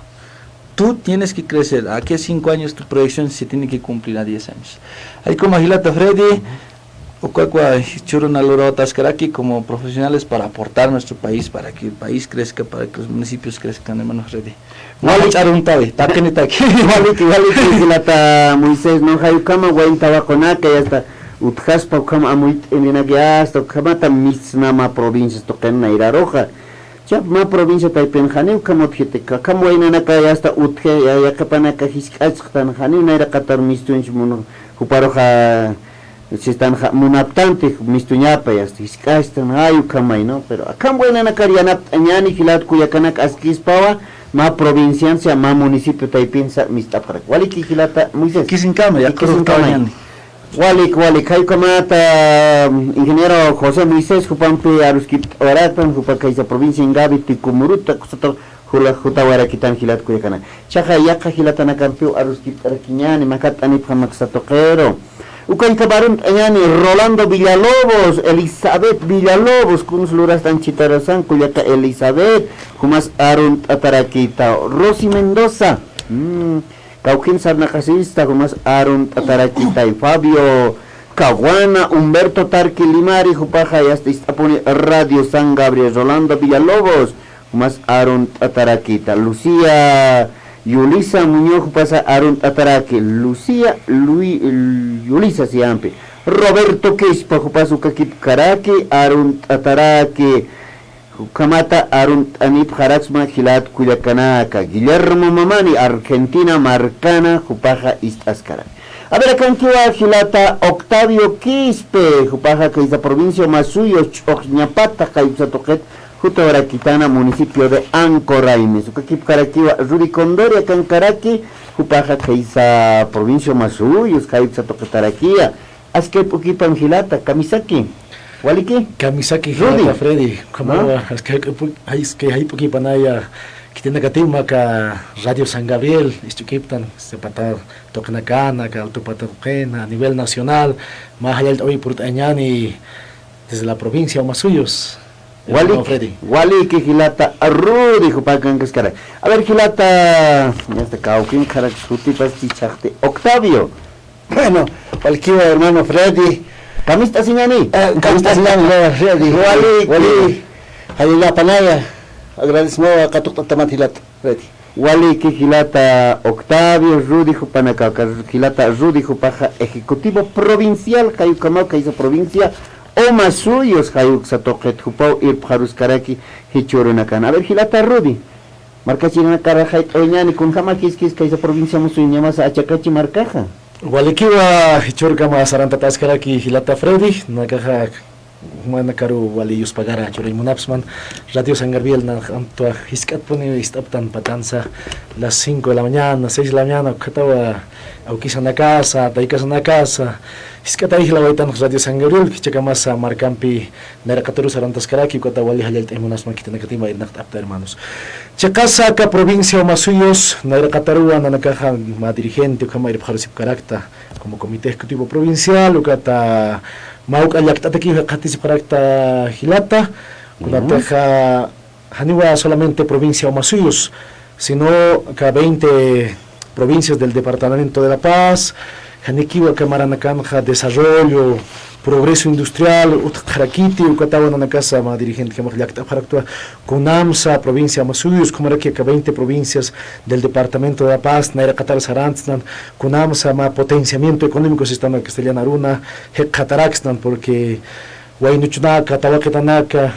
Tú tienes que crecer. Aquí a cinco años tu proyección se tiene que cumplir a diez años. Jallkuma jilata Freddy, ukakwa churuna lurawtaskaraki como profesionales para aportar a nuestro país, para que el país crezca, para que los municipios crezcan, hermano Freddy. Wali. Wali ch'aruntawi, taqinitaki. Wali, wali, jilata Moisés, ¿no? Jay ukhama wayn tawaqunaka, ya está. Utjaspa ukhama amuyt'ininak, ya está, ukhamata misma mä provincias tuqin nayraruxa. Chap mä provincia taypin janiw ukham utjiti, akham waynanaka ya está utji, ya, yaqhipanaka jisk'achxtan, janiw nayraqatar mistuñch mun-, juparuxa, sistanxa munaptanti mistuñapa, ya está jisk'achtan, jay ukhamay, ¿no? Pero akham waynanakar yanapt'añäni jilat kullakanaka askispawa, mä provinciansa, mä municipio taypinsa mist'apxarak. Waliki jilata Moisés. Kisinkama, ya, kisinkama. Walik, walik, jay ukhamata, mm, ingeniero José Moisés, jupampi aruskipt'awaraktan, jupa kaysa provincia Ingavi, Tecumuruta, kusata jula-, jutawarakitan jilat kullakana. Chaqa yaqha jilatanakampiw aruskipt'arakiñäni, makat'anipxam aksa tuqiru. Ukallkap arunt'añäni Rolando Villalobos, Elizabeth Villalobos, kuns lurastan chitarasan, kullaka Elizabeth, jumas arunt'atarakita, Rosy Mendoza. Mm. Kawkin sarnaqasista, jumas arunt'atarakitay, Fabio Caguana, Humberto Tarqui Limari, jupaxa yasta ist'apuni Radio San Gabriel, Rolando Villalobos, jumas arunt'atarakita, Lucía Yulisa Muñoz, jupasa arunt'ataraki, Lucía Lui-, Yulisa siyampi, Roberto Quispa, jupas ukakipkaraki, arunt'ataraki, ukhamata arunt'anipxaraksma jilat kullakanaka, Guillermo Mamani, Argentina markana, jupaxa ist'askarak. A ver, akankiwa jilata Octavio Quispe, jupaxa kaysa provincia Omasuyos, Ch'uxñapata, jayuksa tuqit, jutawarakitana municipio de Ancoraimes. Ukakipkarakiwa Rudy Condori, akankaraki, jupaxa kaysa provincia Omasuyos, jayuksa tuqitarakiya. Askay p'ukipan jilata, kamisaki. Waliki. Kamisaki Rudy. Jilata Freddy. Ukhamawa, ¿ah? Askay p'u-, ay, askay jay p'ukipanaya. Khitinakatim aka Radio San Gabriel, isch'ukiptan, Zapata tuqinakana, aka Alto Pata tuqina, a nivel nacional, mä jallallt'awi purt'añani desde la provincia Omasuyos. Waliki, hermano Freddy. Waliki jilata Rudy, jupakan kaskara. A ver, jilata, ya está, kawkin, karak, sutipas, chichaqti, Octavio. Bueno, walkiwa hermano Freddy. Kamist'asiñani. Eh, kamist'asiñani, no, Freddy. Wali, wali. Jallalla apanaya. Agradecemos a Katuqt'atamat jilata, Freddy. Waliki jilata Octavio Rudy jupanaka, jilata Rudy jupaxa ejecutivo provincial, jayukamaw kaysa provincia Omasuyos, jayuksa tuqit jupaw irpxaruskaraki jichhürunakan. A ver, jilata Rudy. Markachirinakar jayt'awiñani, kunjamäkiskis kaysa provincia Omasuyos ñamasa Achakachi markaxa. Walikiwa jichhürkama sarantataskaraki jilata Freddy, nanakaxa jumanakaru wali yuspagara churañ munapxsman, Radio San Gabriel nanakax amtwa jisk'atpuni ist'aptan patansa, las cinco de la mañana, seis de la mañana, ukhatawa awkisanakasa, taykasanakasa, jisk'atay jilawaytanx Radio San Gabriel, jichhakamasa markampi nayraqataru sarantaskaraki, ukata wali jallallt'añ munapxsman khitinakatim irnaqt'apta, hermanos. Chiqasa aka provincia Omasuyos, nayraqataruwa nanakaxa mä dirigente, ukhama irpxarusipkarakta, como Comité Ejecutivo Provincial, ukata mä juk'a llakt'atakiw jikxatisipkarakta jilata, kunatixa janiwa solamente provincia Omasuyos, sino aka veinte provincias del departamento de La Paz, janikiwa aka maranakanxa desarrollo, progreso industrial utjxarakiti, ukatawa nanakasa mä dirigente ukhamax llakt'apxaraktwa, kunamsa provincia Omasuyos, ukhamaraki aka veinte provincias del departamento de La Paz, nayraqatar sarantsnan, kunamsa mä potenciamiento económico sistan castellano aruna, jikxataraksnan, porque waynuchunaka, tawaqitanaka,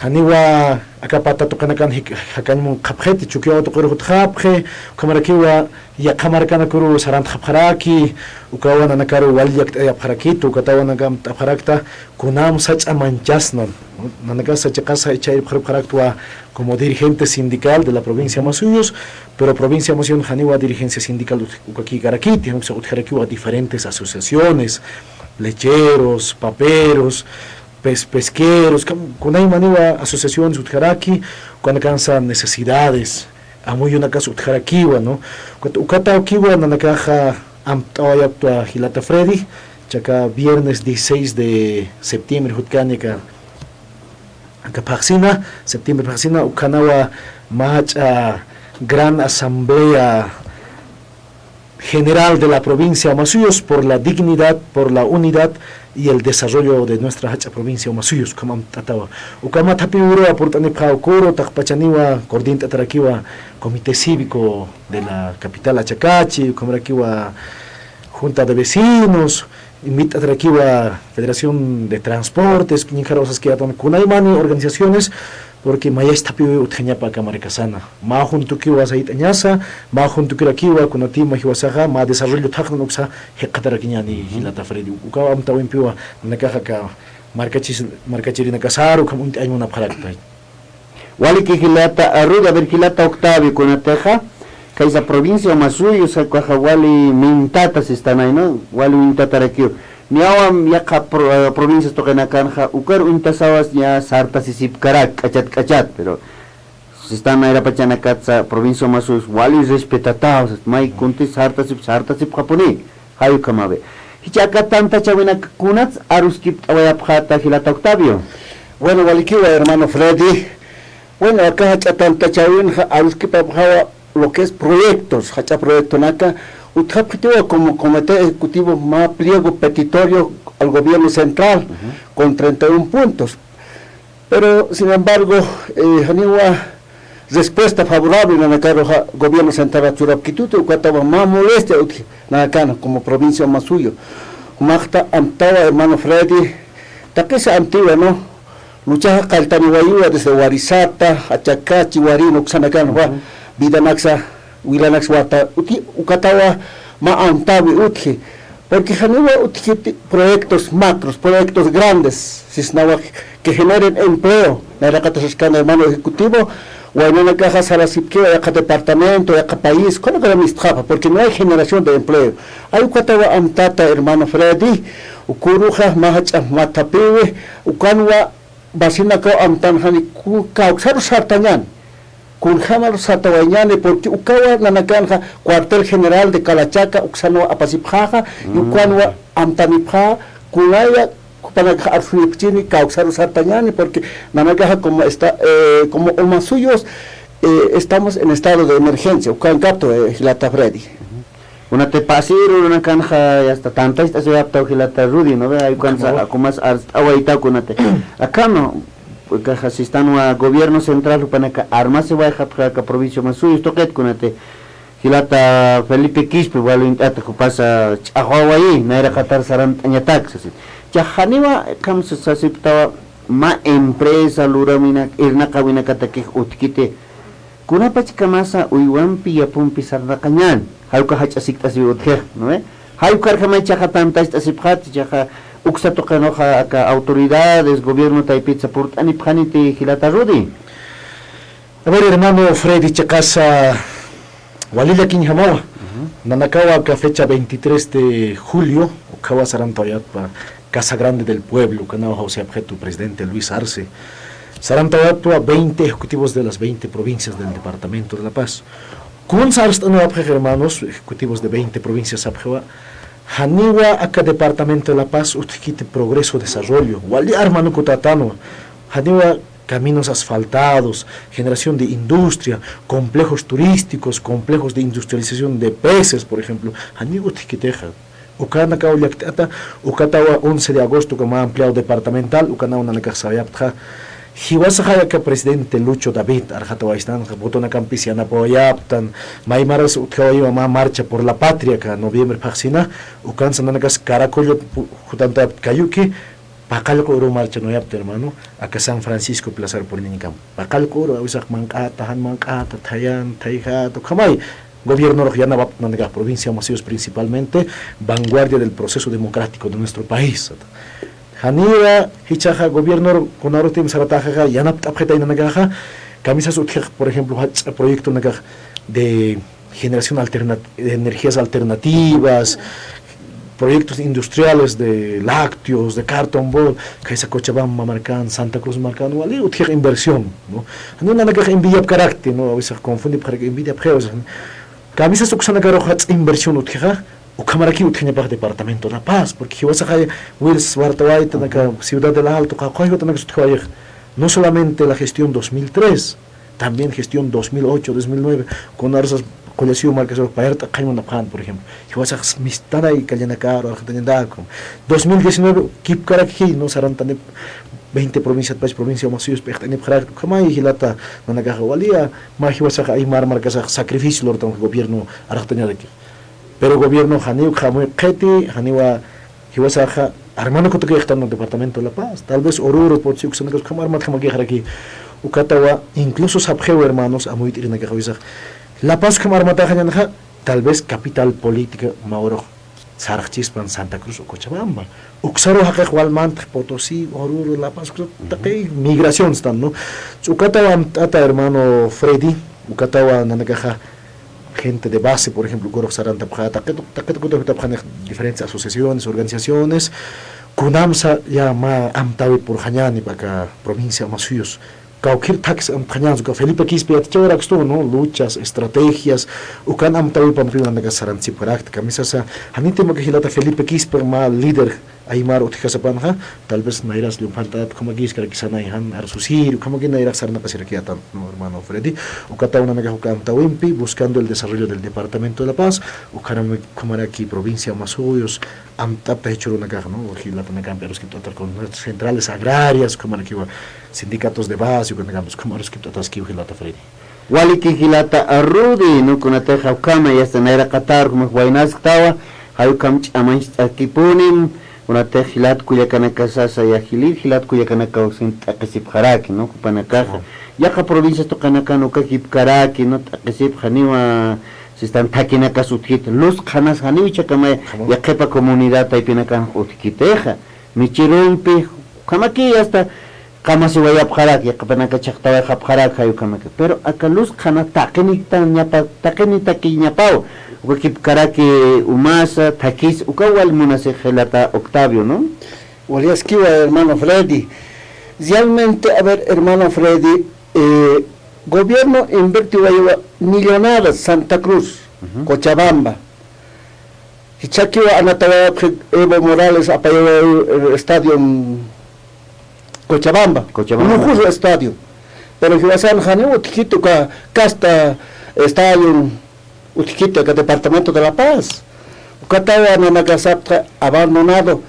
janiwa aka pata tuqinakan jik-, jakañ munkxapxiti, Chukiyawu tuqirux utjapxi, ukhamarakiwa yaqha markanakuru sarantxapxaraki, ukawa nanakaru wali llakt'ayapxarakitu, ukatawa nanaka amtapxarakta, kunam sach'a manchasnan, nanakasa chiqasa jichha irpxarupxaraktwa como dirigente sindical de la provincia Omasuyos, pero provincia Omasuyos janiwa dirigencia sindical ut-, ukakïkarakiti, jan uksa utjarakiwa diferentes asociaciones, lecheros, paperos, pes-, pesqueros, kam-, kunaymaniwa asociaciones utjaraki, ukanakansa necesidades, amuyunakas utjarakiwa, ¿no? Ukat-, ukatawkiwa nanakaxa amt'awayaptwa jilata Freddy, chaka viernes dieciséis de septiembre jutkani aka, aka phaxsina, septiembre phaxsina, ukhanawa mä jach'a gran asamblea general de la provincia Omasuyos por la dignidad, por la unidad y el desarrollo de nuestra jach'a provincia Omasuyos, ukham amt'atawa. Ukhama thapïwiruwa purt'anipxäwa, ukuru taqpachaniwa coordint'atarakiwa Comité Cívico de la capital Achacachi, ukhamarakiwa Junta de Vecinos, invit'atarakiwa Federación de Transportes, ñikharaw saskiyätan kunaymani organizaciones, porque mayas thapïwiw utjañapa aka markasana. Mä juntukiwa sayt'añasa, mä juntukirakiwa kunatï mä jiwasaxa, mä desarrollo thaqnan uksa jikxatarakiñäni jilata Freddy. Ukaw amtawimpiwa nanakaxa aka markachis-, markachirinakasaru ukham uñt'añ munapxarakta. Waliki jilata, a, Rudy, a ver, jilata Octavio, kunatixa kaysa provincia Omasuyos, ukaxa wali mintata sistanay, ¿no? Wali mintatarakiw. Niyawa yaqha pro-, eh, provincias tuqinakanxa, ukar uñtasawas ña sartasisipkarak, k'achat k'achat, pero sistan nayrapachanakatsa provincia Omasuyos wali respetataw, may kuntis sartasip, sartasipxapuni, jay ukhamawi. Jichha aka tantachäwinak kunats aruskipt'awayapxäta jilata Octavio. Bueno, walikiwa hermano Freddy. Bueno, aka jach'a tantachäwinxa aruskipapxawa lo que es proyectos, jach'a proyectonaka, Utjapxitiwa como comité ejecutivo mä pliego petitorio al gobierno central con treinta y un puntos. Pero, sin embargo, eh, janiwa respuesta favorable nanakaruxa gobierno central churapkituti, ukatawa mä molestia utji nanakan como provincia Masuyo. Jumaxta amtawa hermano Freddy, taqisa amtiwa, ¿no? Luchaxa qalltaniwayiwa desde Warisata, Achaka, Chiwarina, uksanakan, wa, vida naksa, wila naksa wata, uti, ukatawa mä amtawi utji. Porque janiwa utjiti proyectos macros, proyectos grandes, sisnawa que generen empleo. Nayraqata saskan hermano ejecutivo, waynanakaxa sarasipkiwa yaqha departamento, yaqha país, kuna kuna mistxapa, porque no hay generación de empleo. Ay ukatawa amtata hermano Freddy, uka uruxa mä jach'a mathapiwi, ukanwa vacinakaw amtanxani ku-, kawksaru sartañäni. Kunjamaru sartawayañäni, porque ukawa nanakanxa cuartel general de Calachaca uksanwa apasipxäxa, y ukanwa amtanipxä, kunaya jupanakax arsunipxchini kawksaru sartañäni, porque nanakaxa como esta, eh, como Omasuyos, eh, estamos en estado de emergencia, ukankaptu, eh, jilata Freddy. Kunati pasir urunakanxa, ya está, tantacht'asiwayapxtaw jilata Rudy, ¿no ve? Ay ukansa, por favor, akumas arst'awaytaw kunati. Akham, ¿no? Ukaxa sistanwa gobierno central jupanaka armasiwayxapxi aka provincia Omasuyos tuqit kunati. Jilata Felipe Quispe, walint'ata jupasa ch'axwawayi, nayraqatar sarant'añatak, sasi. Cha janiwa, akham sasipxtawa, mä empresa luräwinak, irnaqawinakatakix utjkiti. Kunapachkamasa uywampi yapumpi sarnaqañäni, jay uka jach'a sikt'asiw utjix, ¿no ve? Jay ukarjamay ichaxa tantacht'asipxäti, ichaxa uksa tuqinuxa aka autoridades, gobierno taypitsa purt'anipxaniti jilata Rudy. A ver, hermano Freddy, chiqasa wali llakiñjamawa. Nanakawa aka fecha veintitrés de julio, ukhawa sarantawayapxta Casa Grande del Pueblo, ukanaw jawsayapxitu presidente Luis Arce. Sarantawayapxta veinte ejecutivos de las veinte provincias del departamento de La Paz. Kunsa arst'anawayapxix, hermanos, ejecutivos de veinte provincias sapxiwa, janiwa aka departamento de La Paz utjkiti progreso, desarrollo, wali armanukutätanwa, janiwa caminos asfaltados, generación de industria, complejos turísticos, complejos de industrialización de peces, por ejemplo, janiw utjkitixa. Ukanakaw llakt'ata, ukatawa once de agosto uka mä ampliado departamental, ukanaw nanakax sayapxta. Jiwasaxay aka presidente Lucho David arxatawayistanxa, votonakampis yanapawayapxtan, maymaras utjawayiwa mä marcha por la patria aka noviembre phaxsina, ukansa nanakas Caracollo pu-, jutantayapxta kayuki, paqallqu uru marchanuyapxta, hermano, aka San Francisco Plazar puriniñkam. Paqallqu uru, awisax manq'ata, jan manq'ata, thayan, thayjata, ukhamay. Gobiernorux yanapapxta nanakax provincia Omasuyos principalmente, vanguardia del proceso democrático de nuestro país. Janiwa, jichhaxa gobiernorux kunarutim sarataxaxa, yanapt'apxitay nanakaxa, kamisas utjix, por ejemplo, jach'a proyectonakax de generación alternat-, de energías alternativas, proyectos industriales de lácteos, de cartón board, khaysa Cochabamba markan, Santa Cruz markan, wali utjix inversión, ¿no? Janiw nanakax envidiapkarakti, ¿no? A veces confundipxarak, envidiapxi, a veces, ¿no? Kamisas uksanakarux jach'a inversión utjixa, ukhamaraki utjañapax departamento La Paz, porque jiwasaxay Wils Wartawayta, nanaka Ciudad del Alto, qawqha jiwatanakax utjawayix, no solamente la gestión dos mil tres, también gestión dos mil ocho, dos mil nueve, kunarusas qullasiw markasarux payart'aqañ munapxän, por ejemplo. Jiwasax mistanay kallanakaru, arxatañantakum. Dos mil diecinueve, kipkarakji, ¿no? Sarantanip, veinte provinciatpach provincia Omasuyos p'iqt'anipxarakta, ukhamay jilata nanakaxa waliya, mä jiwasax aymar markasax sacrificio lurtan gobierno arxatañaraki. Pero gobierno janiw ukhamuy qhiti, janiwa jiwasaxa armanukutakixtan departamento de La Paz. Tal vez Oruro, Potosí, uksanakas ukham armatjamakixaraki. Ukatawa, incluso sapxiw, hermanos, amuyt'irinakax awisax. La Paz ukham armataxañanxa, tal vez capital política mä urux sarxchispan Santa Cruz o Cochabamba. Uksaru jaqix wal mantx Potosí, Oruro, La Paz, uksa taqi migración stan, ¿no? Ukatawa amt'ata, hermano Freddy, ukatawa nanakaxa gente de base, por ejemplo, ukarux sarantapxä, taqit, taqit kutapxanix diferentes asociaciones, organizaciones, kunamsa ya mä amtäwi purxañäni aka provincia Omasuyos. Kawkïr thaks amtxañäni, uka Felipe Quispe yatichawayarakistu, ¿no? Luchas, estrategias, ukan amtäwipampiw nanakas sarantsipxarakta, kamisasa, janitim aka jilata Felipe Quispe mä líder aymar utjkasapanxa, tal vez nayras llumphant'at, ukhamakïskarakï sanay jan arsusiri, ukhamakï nayrax sarnaqasirakïtan, ¿no, hermano Freddy? Ukataw nanakax uka amtawimpi, buscando el desarrollo del departamento de La Paz, ukharam-, ukhamaraki provincia Omasuyos, amtapta jichhürunakax, ¿no? Jilatanakampi aruskipt'atar con centrales agrarias, ukhamarakiwa sindicatos de base, ukanakampis ukham aruskipt'ataskiw jilata Freddy. Waliki jilata Rudy, ¿no? Kunatixa ukhama, yasta nayraqatar, ukhamax waynasktawa, jay ukham ch'amañcht'akipunim, kunatix jilat kullakanakasasa, ya jilïr jilat kullakanakaw sin t'aqhisipxaraki, ¿no? Jupanakaxa. Yaqha provincias tuqinakan ukakipkaraki, ¿no? T'aqhisipxaniwa, sistan thakinakas utjkit, luz qhanas janiw ichhakamaya, yaqhipa comunidad taypinakan utjkitixa. Michirumpi, ukhamaki hasta qamasiwayapxaraki, yaqhipanaka chhaqtawayxapxaraki, jay ukhamaki. Pero aka luz qhana taqinita ñapa-, taqinitaki ñapaw, ukakipkaraki umasa, thakis, ukaw wal munasix jilata Octavio, ¿no? Waliyaskiwa, hermano Freddy. Realmente, a ver, hermano Freddy, eh, gobierno invirtiwaywa millonadas Santa Cruz, Cochabamba. Jichhakiwa anatawayapxi Evo Morales apayawayi, eh, estadio Cochabamba. Cochabamba. Lujoso estadio. Pero jiwasan janiw utjkiti uka kasta estadio utjkiti aka departamento de La Paz. Ukatawa nanakax sapxta abandonado.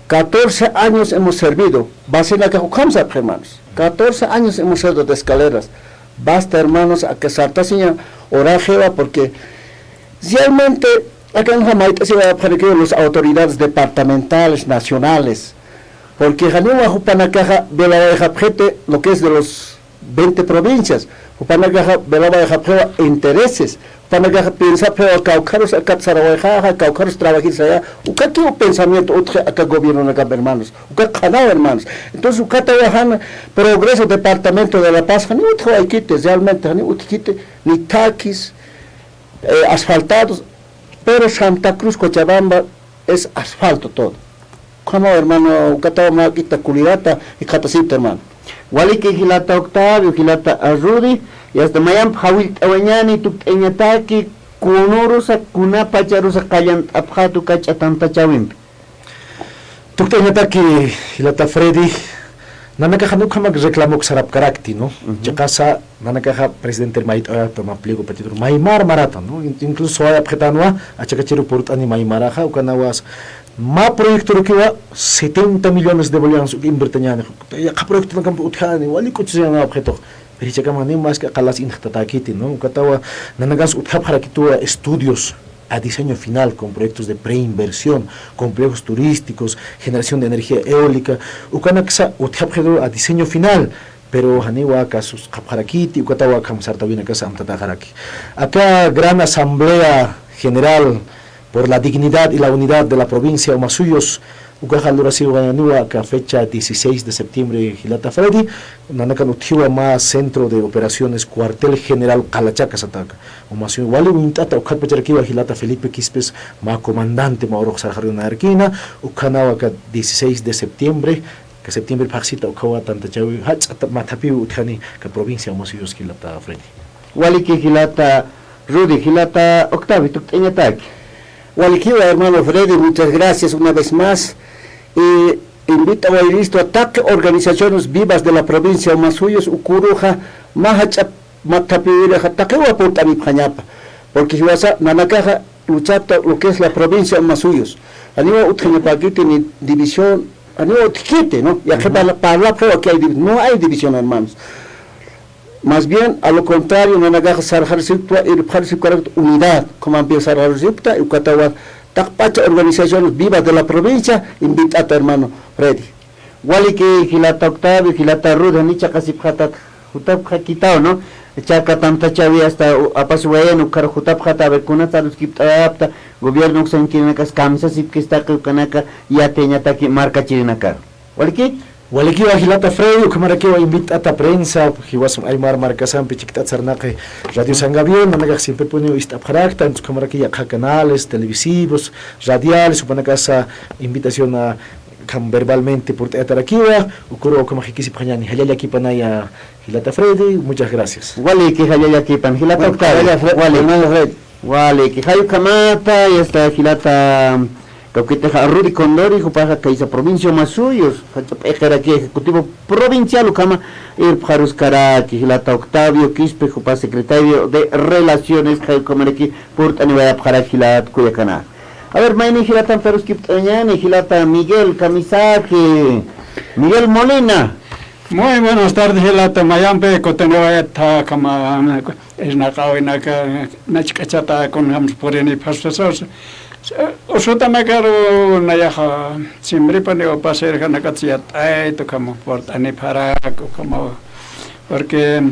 Catorce años hemos servido. Basenakax ukham sapxi, hermanos. Catorce años hemos servido de escaleras. Basta, hermanos, aka sartasiña uraxiwa, porque realmente akanxa mayt'asiwayapxarakiwa los autoridades departamentales, nacionales, porque janiwa jupanakaxa velawayxapxiti lo que es de los veinte provincias, jupanakaxa velawayxapxiwa intereses, jupanakaxa piensapxiwa kawkharus akat sarawayxaxa, kawkharus trabajir saya, ukakiw pensamiento utji aka gobiernonakampi, hermanos, uka qhanaw, hermanos. Entonces, ukatawa jan progreso departamento de La Paz, janiw utjawaykiti, realmente janiw utjkiti, ni thakis, eh, asfaltados, pero Santa Cruz, Cochabamba es asfalto todo. ¿Cómo, hermano? Ukataw mä k'ita kulirata jikxatasipta, hermano. Waliki jilata Octavio, jilata, ah, Rudy, y hasta mayamp jawillt'awañani tukt'ayañataki, kunurusa, kunapacharusa qallant'apxata uka ch'atantachawimpi. Tukt'ayañataki, jilata Freddy, nanakaxa ukhamak reclamox sarapkarakti, ¿no? Chiqasa nanakaxa presidente mayt'awayapxta mä pliego petitoru maymar marata, ¿no? In-, incluso sawayapxitanwa achakachiru purt'ani maymaraxa, ukanawas mä proyectorukiwa setenta millones de bolivianos uk invertañäni, yaqha proyectonakampi utjani, wali k'uchusiñanapxitux. Pero jichhakama ni más que aqalas injtatäkiti, ¿no? Ukatawa nanakans utjapxarakituwa estudios a diseño final con proyectos de preinversión, complejos turísticos, generación de energía eólica, ukanaksa utjapxiru a diseño final, pero janiwa kasusqapxarakiti, ukatawa akham sartawinakasa amtataxaraki. Aka gran asamblea general por la dignidad y la unidad de la provincia Omasuyos, ukaxa lurasiwayaniwa aka fecha dieciséis de septiembre, jilata Freddy, nanakan utjiwa mä centro de operaciones, cuartel general Qalachaca sataka. Omasuyos wali uñt'ata ukhatpacharakiwa jilata Felipe Quispe, mä comandante mä urux sarxarunayarkina, ukhanawa aka dieciséis de septiembre, aka septiembre phaxsita ukhawa tantachawi, jach'a ta-, mathapiw utjani aka provincia Omasuyos, jilata Freddy. Waliki jilata Rudy, jilata Octavio, tukt'ayañataki. Walikiwa, hermano Freddy, muchas gracias una vez más. Y invitawayiristu taqi organizaciones vivas de la provincia Omasuyos, uküruxa mä jach'a mathapiwirixa taqiwa purt'anipxañapa. Porque jiwasa nanakaxa luchapxta lo que es la provincia Omasuyos. Janiwa utjañapäkiti ni división, janiwa utjkiti, ¿no? Yaqhipa parlapxiwa que hay divi-, no hay división, hermanos. Más bien, a lo contrario, nanakaxa sarxarisipktwa, irpxarisipkarakta unidad, ukhamampi sarxarisipkta, ukatawa taqpacha organizaciones vivas de la provincia, invit'ata, hermano Freddy. Waliki, jilata Octavio, jilata Rudy, jani chaqasipxatat jutapxakitaw, ¿no? Chaka tantachawi hasta u-, apasiwayan ukhar jutapxata, a ver, kunats aruskipt'awayapxta, gobierno uksankirinakas kamsasipkis taqi ukanaka yatiyañataki markachirinakaru. Waliki? Walikiwa jilata Freddy, ukhamarakiwa invit'ata prensa, jiwas aymar markasampi chikt'at sarnaqi Radio San Gabriel, nanakax siemprepuniw ist'apxarakta, entonces ukhamaraki yaqha canales televisivos, radiales, jupanakasa invitación a, akham verbalmente purt'ayatarakiwa, uküruw ukhamax jikisipxañäni, jallalla llakipanaya jilata Freddy, muchas gracias. Waliki, jallalla llakipan, jilata Octavio. Jallalla Fre-, wali. Hermano Freddy. Waliki, jay ukhamata, y hasta jilata Kawkitixa Rudy Condori, jupaxa kaysa provincia Omasuyos, jach'a p'iqiraki ejecutivo provincial ukhama irpxaruskaraki, jilata Octavio Quispe, jupa secretario de Relaciones, jay ukhamaraki purt'aniwayapxaraki jilat kullakanaka. A ver, mayni jilatam taruskipt'añani, jilata Miguel Kamisaki, Miguel Molina. Muy buenas tardes, jilata, mayampi kutiniwayat thakama, irnaqawinaka, nachk'achata kunjams purini phasphasas. Usutanakaru nayaxa simripaniw pasirjanakats yat'ayt ukhama purt'anipxarak ukhama, porque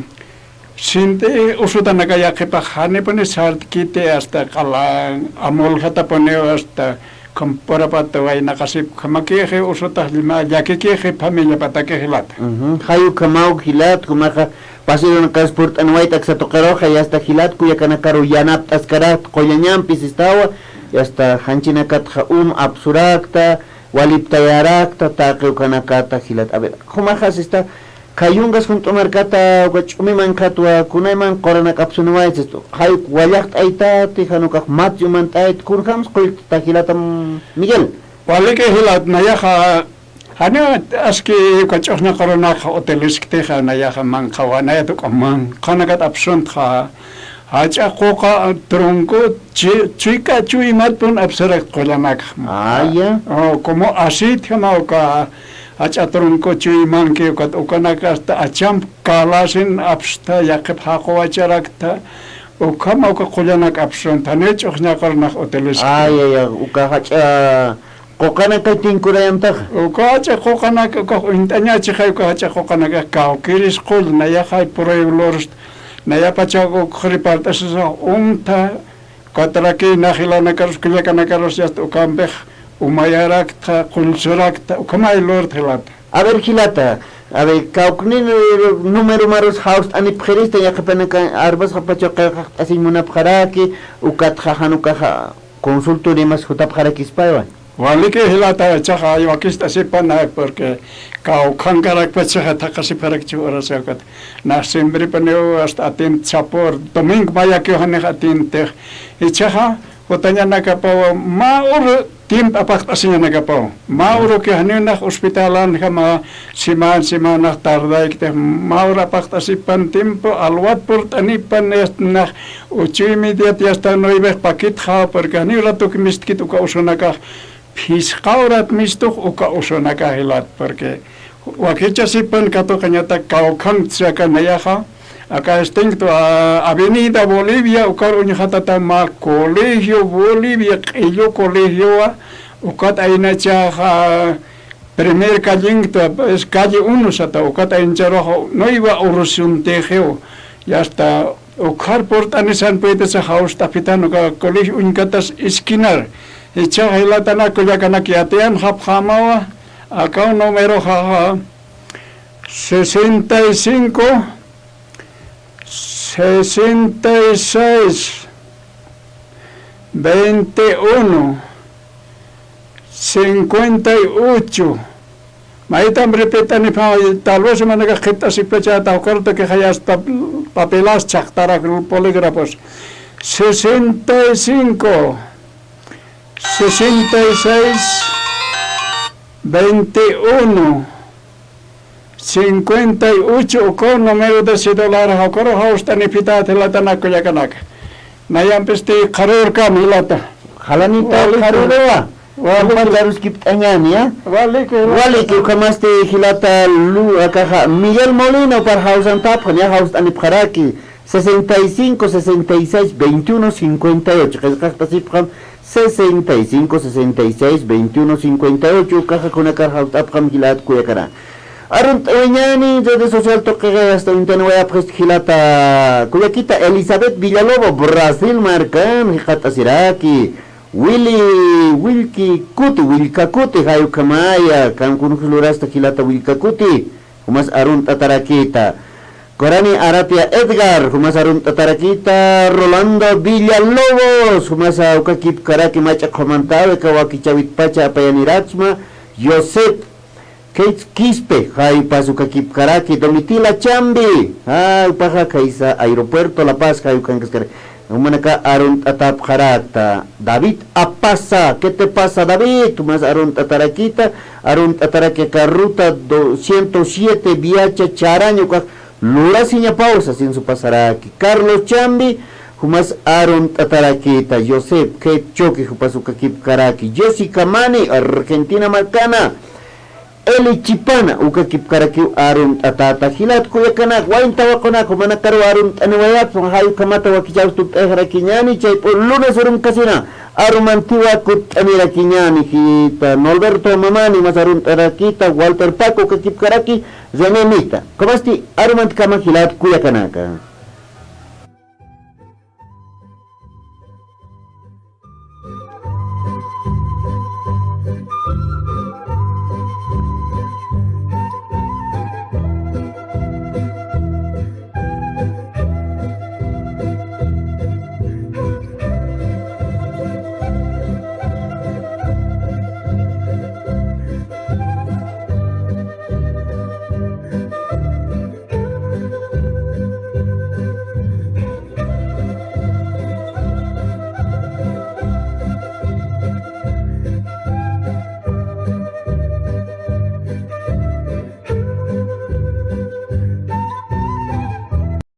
sinti usutanaka yaqhipax janipuni sartkiti hasta q'alan amuljatapuniw hasta ukham purapat waynaqasip ukhamakixi usutax llakikixi familiapatakix jilata. Ujú. Jay ukhamaw jilat, jumaxa pasirunaqas purt'aniwayt aksa tuqiruxa, y hasta jilat kullakanakaru yanapt'askarakta, qullañampis istawa, y hasta janchhinakatxa um apsurakta, waliptayarakta, taqi ukanakata jilat. A ver, jumaxas ista, khayunkas junt'u markata, uka ch'umi manqhatwa, kunayman quranak apsuniwayt, jay uk wallaxt'aytati, jan ukax matsi umant'ayt, kunjams qullt'ta jilata Miguel. Waliki jilat, nayaxa, janiw aski uka ch'uxña qurunakxa utilisktixa, nayaxa manqhawanayat uka manqhanakat apsuntxa, jach'a quqa tronco chi-, chuyka chuymatpun apsarak qullanakxa. Ah, ya. Oh, como aceitejama uka jach'a tronco chuymanki ukat ukanaka hasta achamp kalasin apsta yaqhip jaquwacharakta, ukhama uka qullanak apsunta, janiw ch'uxña qurunax utiliskti. Ah, ya, ya, uka jach'a quqanakay tinkurayantaxa. Uka jach'a quqanak, uka uñt'añachi jay uka jach'a quqanakax kawkiris qull, nayaxay puruy lurust, nayapacha uk repart'asisa uñta, ukataraki nax jilanakarus, kullakanakarus, yasta ukampix umayaraktxa, qullsurakta, ukhamay lurta jilata. A ver, jilata, a ver, kawknin, eh, número marus jawst'anipxirista, yaqhipanaka arbasxapacha qillqaqt'asiñ munapxaraki, ukatxa jan ukaxa consultoriamas jutapxarakispaywa. Waliki jilata, ichaxa wakist'asipana, porque kawkhankarakpachaxa thaqhasipxarakchi urasa ukat. Nax simbripaniw hasta atint sapur, domingo mayakiw janix atintix. Ichaxa, jutañanakapaw mä uru tiempo apaqt'asiñanakapaw. Mä uruki janiw nax hospitalanjama siman, simanax tardaykti, mä uru apaqt'asipan tiempo, alwat purt'anipan, nax ocho y mediat yasta nuevex pakitxa, porque janiw ratuki mistkit uka usunakax, phisqa urat mistux uka usunakax jilat, porque wakichasipan katuqañatak kawkhankt saka nayaxa, aka extinto, a, Avenida Bolivia, ukar uñxatata mä Colegio Bolivia, q'illu colegiowa, ukat aynachaxa, primer callinta, es calle uno sata, ukat aynacharuxa nueva urusuntixiw, yasta, ukhar purt'anisan puytasa jawst'aphitan uka colegio uñkatas esquinar. Ichaxa jilatanaka kullakanak yatiyanxapxämawa, akaw numeroxaxa sesenta y cinco, sesenta y seis, veintiuno, cincuenta y ocho. Maytam repet'anipxä, tal vez manaka qhipt'asipachata, ukartakixayas pap-, papelas chhaqtarak polígrafos. Sesenta y cinco, sesenta y seis, veintiuno, cincuenta y ocho, ukaw número de celular, ukaru jawst'aniphitat jilatanaka kullakanaka. Nayampisti qharürkam jilata. Jalanita qharuruwa. Waliki. Jupacharuskipt'añäni, ¿ya? Waliki, waliki. Waliki, ukhamasti jilata lu-, akaxa Miguel Molina, upar jawsantapxan, ya jawst'anipxaraki. Sesenta y cinco, sesenta y seis, veintiuno, cincuenta y ocho. Qillqaqtasipxam, sesenta y cinco, sesenta y seis, veintiuno, cincuenta y ocho. Ukaxa kunakar jawst'apxam jilat kullakana. Arunt'awayañäni redes social tuqixa, hasta uñtaniwayapxist jilata kullakita Elizabeth Villalobo, Brasil markan, jikxatasiraki. Willy, Willki Kuti, Willka Kuti, jay ukhamaya, kan kunjus lurasta jilata Willka Kuti, jumas arunt'atarakita. Corani Aratia Edgar, jumas arunt'atarakita, Rolando Villalobos, jumas ukakipkaraki mach'a qhumantawi, aka wakichäwitpacha apayaniraksma, Josep Kate Quispe, jay upas ukakipkaraki, Domitila Chambi, jay upaxa kaysa aeropuerto La Paz, jay ukankaskaraki. Jumanaka arunt'atapxarakta David Apasa. ¿Qué te pasa, David? Jumas arunt'atarakita, arunt'ataraki aka ruta ciento siete, viacha charaño ukax lurasiñapaw sasin supasaraki. Carlos Chambi, jumas arunt'atarakita. Josep Kep Choque, jupas ukakipkaraki. Josi Kamani, Argentina markana. Eli Chipana, ukakipkarakiw arunt'atata. Jilat kuyakanaka, wayn tawaqunaka, jumanakaru arunt'aniwayapxi, jay ukhamata wakichäwis tukt'ayxarakiñäni, chayp'u lunes urumkasina arumantiwa kutt'anirakiñäni. Jita Norberto Mamani, mas arunt'arakita. Walter Paco, ukakipkaraki. René Mita, ukhamasti arumantkama jilat kuyakanaka.